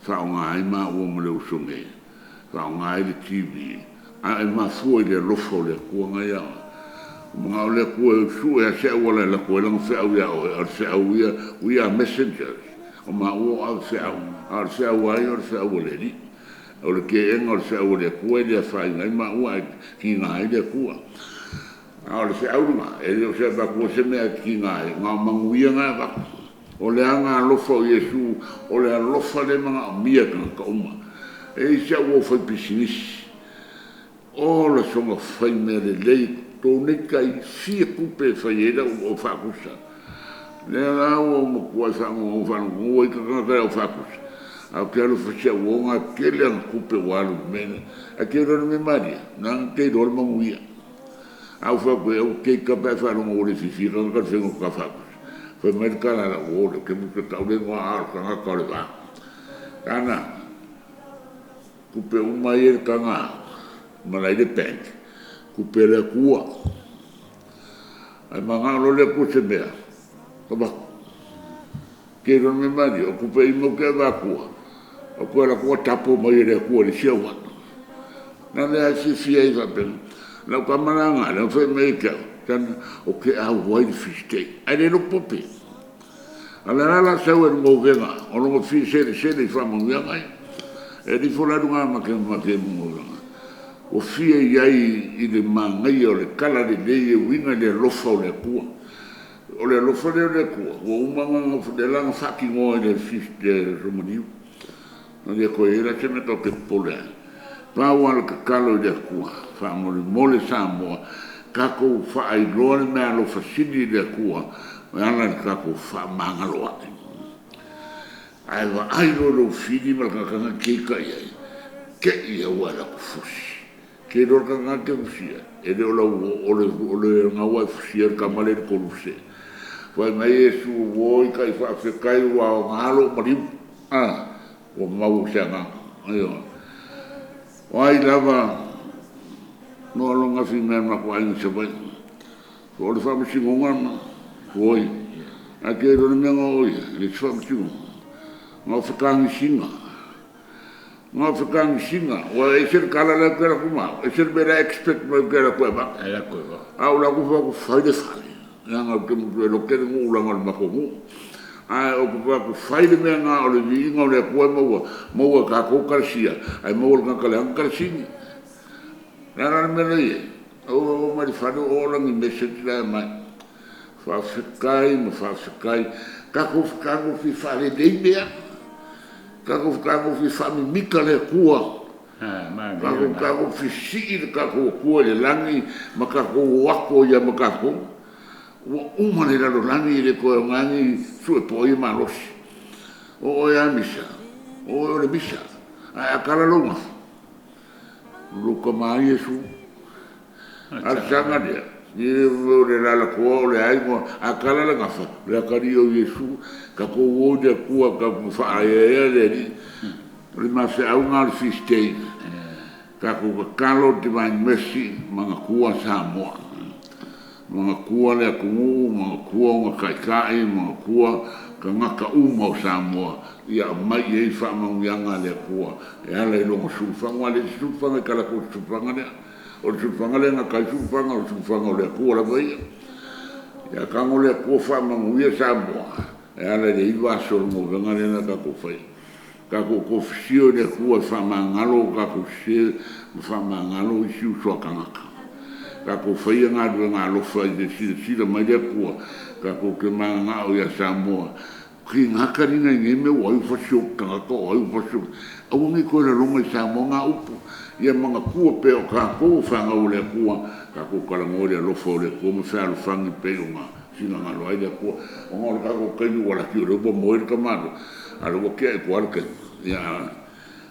faaaoga ai maua ma le uso nei, faaaoga ai le TV, a e mafua i le alofa o le Atua na ia oe. O manao le Atua e sue a se auala e lako ai lana feau iā oe, o le feau ia, we are messengers. O maua o ave feau, a o le feau ai o le feau a le Alii. O le keega o le feau a le Atua e le afaina ai maua ae tiga ai le Atua. A o le feau lena, e le o se avatua se mea e tiga ai, na o manuia na e avatu. O le aga alofa o Iesu, o le alofa le manaomia e tagata uma. E i si au o fai pisinisi, o le soga fai mea lelei, tō nei tai fia kupe e fai ai lau o faakusa. Lea la ua ou matua faalogologo ai tagata e au faapusa, ae ou te alofa i si au uo na tele ana tupe ua alu i le mea lea. Ae te iloa i le mea malie, leaga te iloa le manuia. A ou fai atu i ai, aua te ita pe a e faalogo ua le fiafia tagata i le faiga o ta faapusa. Fai mai le tala a lau uo lea, ou te musu e tau le igoa a o le tagata o le va. Tana, tupe uma ia i le taga ma la e i le bank, tupe a le Atua. Ae manao loa le Atua i se mea, avatu. Te iloa le mea malie, o tupe uma ou te avatua, ou toe alu atu ua tapo mai e le Atua i le isi auala. Na lea e fiafia ai faapena. Lau tama la lena, lea na fai mai ia te au, Tana, ou te auai i le feast day, ae le loto tupe. A o lea la o le a sau ai i luga o avega o lona fia selesele i faamanuiaga ia. E alu ifo la i luga ma te ua fia i ai i le manaia o le talalelei e uiga i le alofa o le Atua. O le alofa lea o le Atua ua uma ona, lea la na faatinoa i le Aso Maliu. E le toe i ai la se mea tatou te popole ai. Pau lava o le tatalo i le Atua, faamolemole Samoa, tatou faailoa le meaalofa sili i le Atua e ala i le tatou fefaamagaloa'i. Ae vaai loa i lou fili ma le tagata na e te ita i ai, te i lava ua e alu atu fusi. E te iloa le tagata na e te fusia, e le o lau uo, o le na ua e fusia le tama lea i le koluse. Fai mai Iesu, oi kai faafetai ua aoga lou maliu. A, ua mau se agaga. Ioe. O ai lava no aloga fi mea ma aiga i Savaii. O le faamasinoga ma oi. Ae te iloa le mea na oo i ai, e le se faamasinoga. Na o fetagisiga. Na o fetagisiga. Ua ese le tala lea ou te alu atu ma au, ese le mea la e expect mai ou te alu atu e avatu. A ou alu atu fai atu, fai le fale. Leaga ou te musu e lote le nuu leaga o le matou nuu. Ae ou te fai atu, fai le mea lena o le viiga o le Atua e maua, maua e tatou kalasia, ae maua e le tagata leaga kalasini. O le a la le mea la e i ai? Ou oo mai i le fale o ola ni message la e aumai. Faafetai ma faafetai. Tatou fetagofi faalelei mea. Tatou fetagofi faamimita le Atua. Tatou fetagofi sii le tatou Atua i le lagi ma tatou o atu ai lava ma tatou. Ua uma le lalolagi e le toe aoga ni suepoa ia malosi. O oe lava Misa, o oe o le misa. Ae a tala lou gafa, o lou tama Iesu. A o le saga lea, o le alalakoa o le aiga, a tala le gafa, o le atalii o Iesu. Tatou o i le Atua tatou faaeaea le Alii. O le maseau lena o le feast day. Tatou tatalo Divine Mercy, manatua Samoa. Manatua le atunuu, manatua ona taitai, manatua tagata uma o Samoa, ia aumai i ai faamanuiaga a le Atua e ala i lona sulufaga. Aua e leai se sulufaga i talaatu o le sulufaga lea. O le sulufaga lea e gata ai sulufaga, o le sulufaga o le Atua lava ia. Ia tago le Atua faamanuia Samoa e ala i le 9 aso o le Novena lea na tatou faia. Tatou tofusia i le Atua e faamagalo o tatou sese ma faamagalo isi uso a tagata. Tatou faia galuega alofa i le silasila mai le Atua, tatou te mananao ia Samoa, tiga taliga i nei mea ua ai ua fasioti tagata o ai ua fasioti. Aua ne i toe lalona i Samoa na upu. Ia manatua pea o tatou o fanau a le Atua, tatou talanoa i le alofa o le Atua ma fealofani pei ona finagalo ai le Atua. Ona o le tatou taimi ua laki o lea ua moe le tamaloa, a o lea ua tea i tua le taimi. Ia,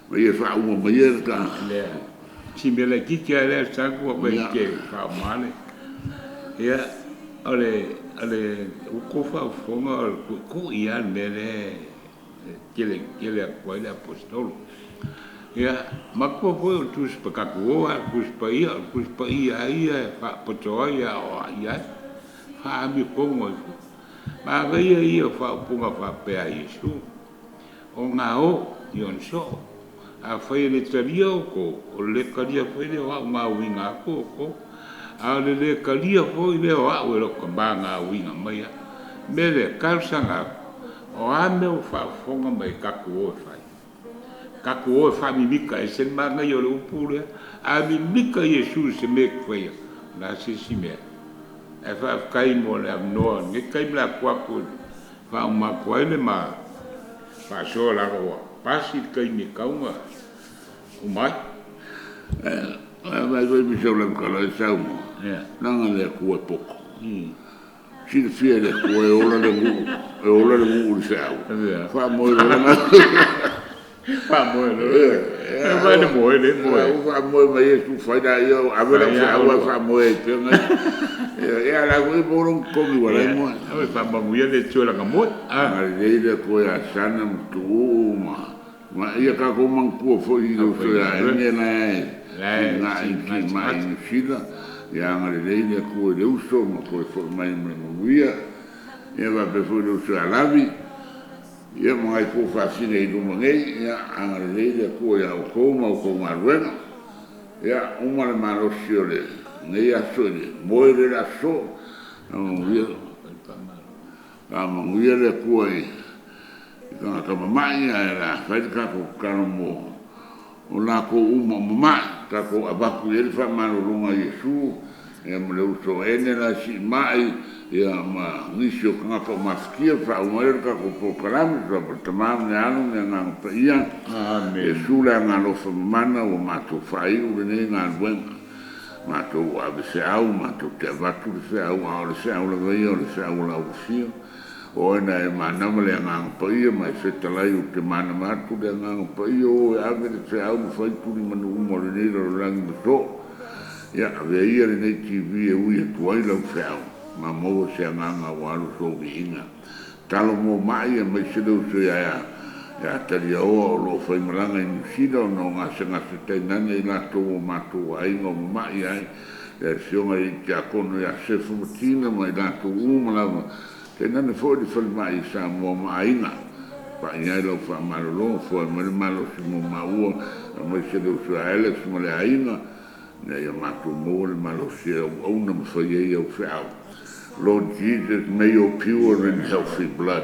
ma ia faauma maia le ta. Lea, si mea laitiiti lava lea Sagu e te faaaoga le. Ia, o le ua outou faafofoga o le tuitui lava le mea lea e tele tele atu ai le Aposetolo. Ia, manatua foi o le Tusi Pa tatou o lava i le Tusi Paia, o le Tusi Paia lava ia e faapoto ai e aoai ai, faaamiotonu ai foi. Manaia ia o faaupuga faapea a Iesu, o gao i ona soo. Afai e le talia outou, o le le talia foi lea o au na auina atu outou. A o le le talia foi lea o au e lou Tama na auina mai au. O le mea lea, talosaga atu, o a mea ua faafofoga mai tatou o e fai? Tatou o e faamimita, e ese le manaia o le upu lea. A mimita Iesu i se mea e te faia, o le a se isi mea? Ae faafetai mo le avanoa o lenei taimi o le a tuu atu e faauma atu ai le ma faasoa leaga ua pasi le taimi e tatau ona uma ai. Vaai foi Misa o lau tala e saunoa, leaga le Atua e poto. Silafia e le Atua e ola le nuu, e ola le nuu i le feau. Faamoe loa lana. Faamoe loa. E vai le moe le moe. Ua faamoe mai Iesu fai laia, ave lau feau ae faamoe ai pea nai. Ia la foi mo lona totogi ua la e moe. Ave faamanuia le Atua i lana moe. Agalelei le Atua ia Sana ma Tuuu ma ma ia tatou manatua foi i le uso ia Ene la e sigai mai i Niu Sila. Ia agalelei le Atua i le uso ma toe foi mai ma le manuia. Ia faapea foi le uso ia Lavi. Ia ma nai tuafafine i luma nei, ia agalelei le Atua ia outou ma outou galuega. Ia uma le malosi o lenei aso i le moe lea o le a sosoo. Faamanuia le Atua i tagata mama'i ae o le a fai le tatou tatalo mo o latou uma o mama'i, tatou avatu i ai le faamalologa a Iesu, ia ma le uso ene la e siimai, ia ma nisi o tagata o mafatia, faauma ai le tatou polokalame, suafa le Tama ma le Alo ma le Agaga Paia. Amen. Iesu le agalofa mamana ua matou faaiu lenei galuega. Matou ua ave feau, matou te avatu le feau, a o le feau lava ia o le feau o lau afio. O oe na e manava le Agaga Paia ma e fetalai ou te manava atu le Agaga Paia o e ave le feau ma fai tulimanu uma o lenei lalolagi ma soo. Ia, avea ia lenei TV e ui atu ai lau feau, ma maua se agaga ua alu sou viiga. Talo mo mai aemaise le uso ia ia Taliaoa o lo o faimalaga i Niu Sila ona o gasegase tainane i latou o matou aiga o mama'i ai le afioga i le Tiakono ia Sefu ma Tina ma i latou uma lava tainane foi le falemai i Samoa ma aiga. Pa'i ai lau faamalologa, foai mai le malosi mo maua aemaise le uso ia Alex ma le aiga ina ia matou maua le malosi e auauna ma fai ai au feau. Lord Jesus, may your pure and healthy blood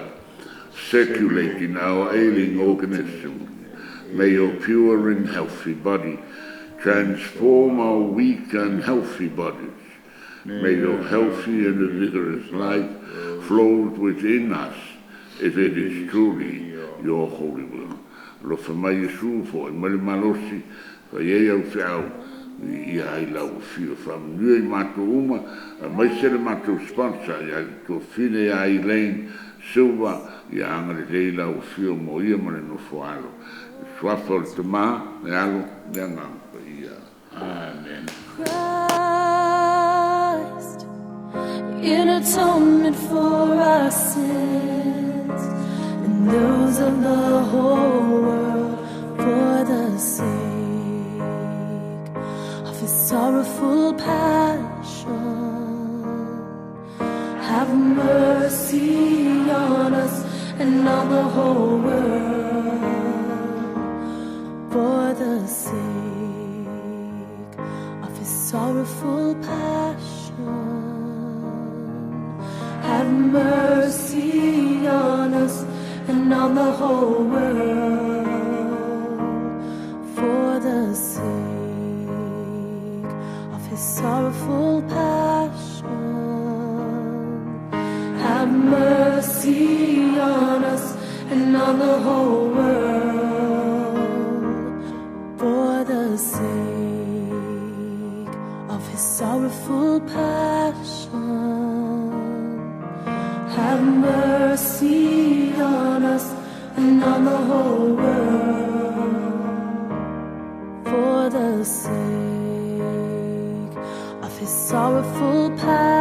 circulate in our ailing organism. May your pure and healthy body transform our weak and healthy bodies. May your healthy and vigorous life flow within us if it is truly your holy will. Alofa mai Iesu, foai mai le malosi, fai ai au feau, ia ai lau afio. Faamanuia i matou uma, aemaise le matou sponsor, ia le tuafafine ia Elaine Silva, ia agalelei lau afio mo ia ma le nofo alo. Suafa o le Tama, le Alo, le Agaga Paia. Amen. Christ, in atonement for our sins and those of the whole world, for the sake of his sorrowful passion, have mercy on us and on the whole world, for the sake of his sorrowful passion, have mercy on us and on the whole world, for the sake of his sorrowful passion, have mercy on us and on the whole world, for the sake of his sorrowful passion, have mercy on us and on the whole world, for the sake of his sorrowful passion.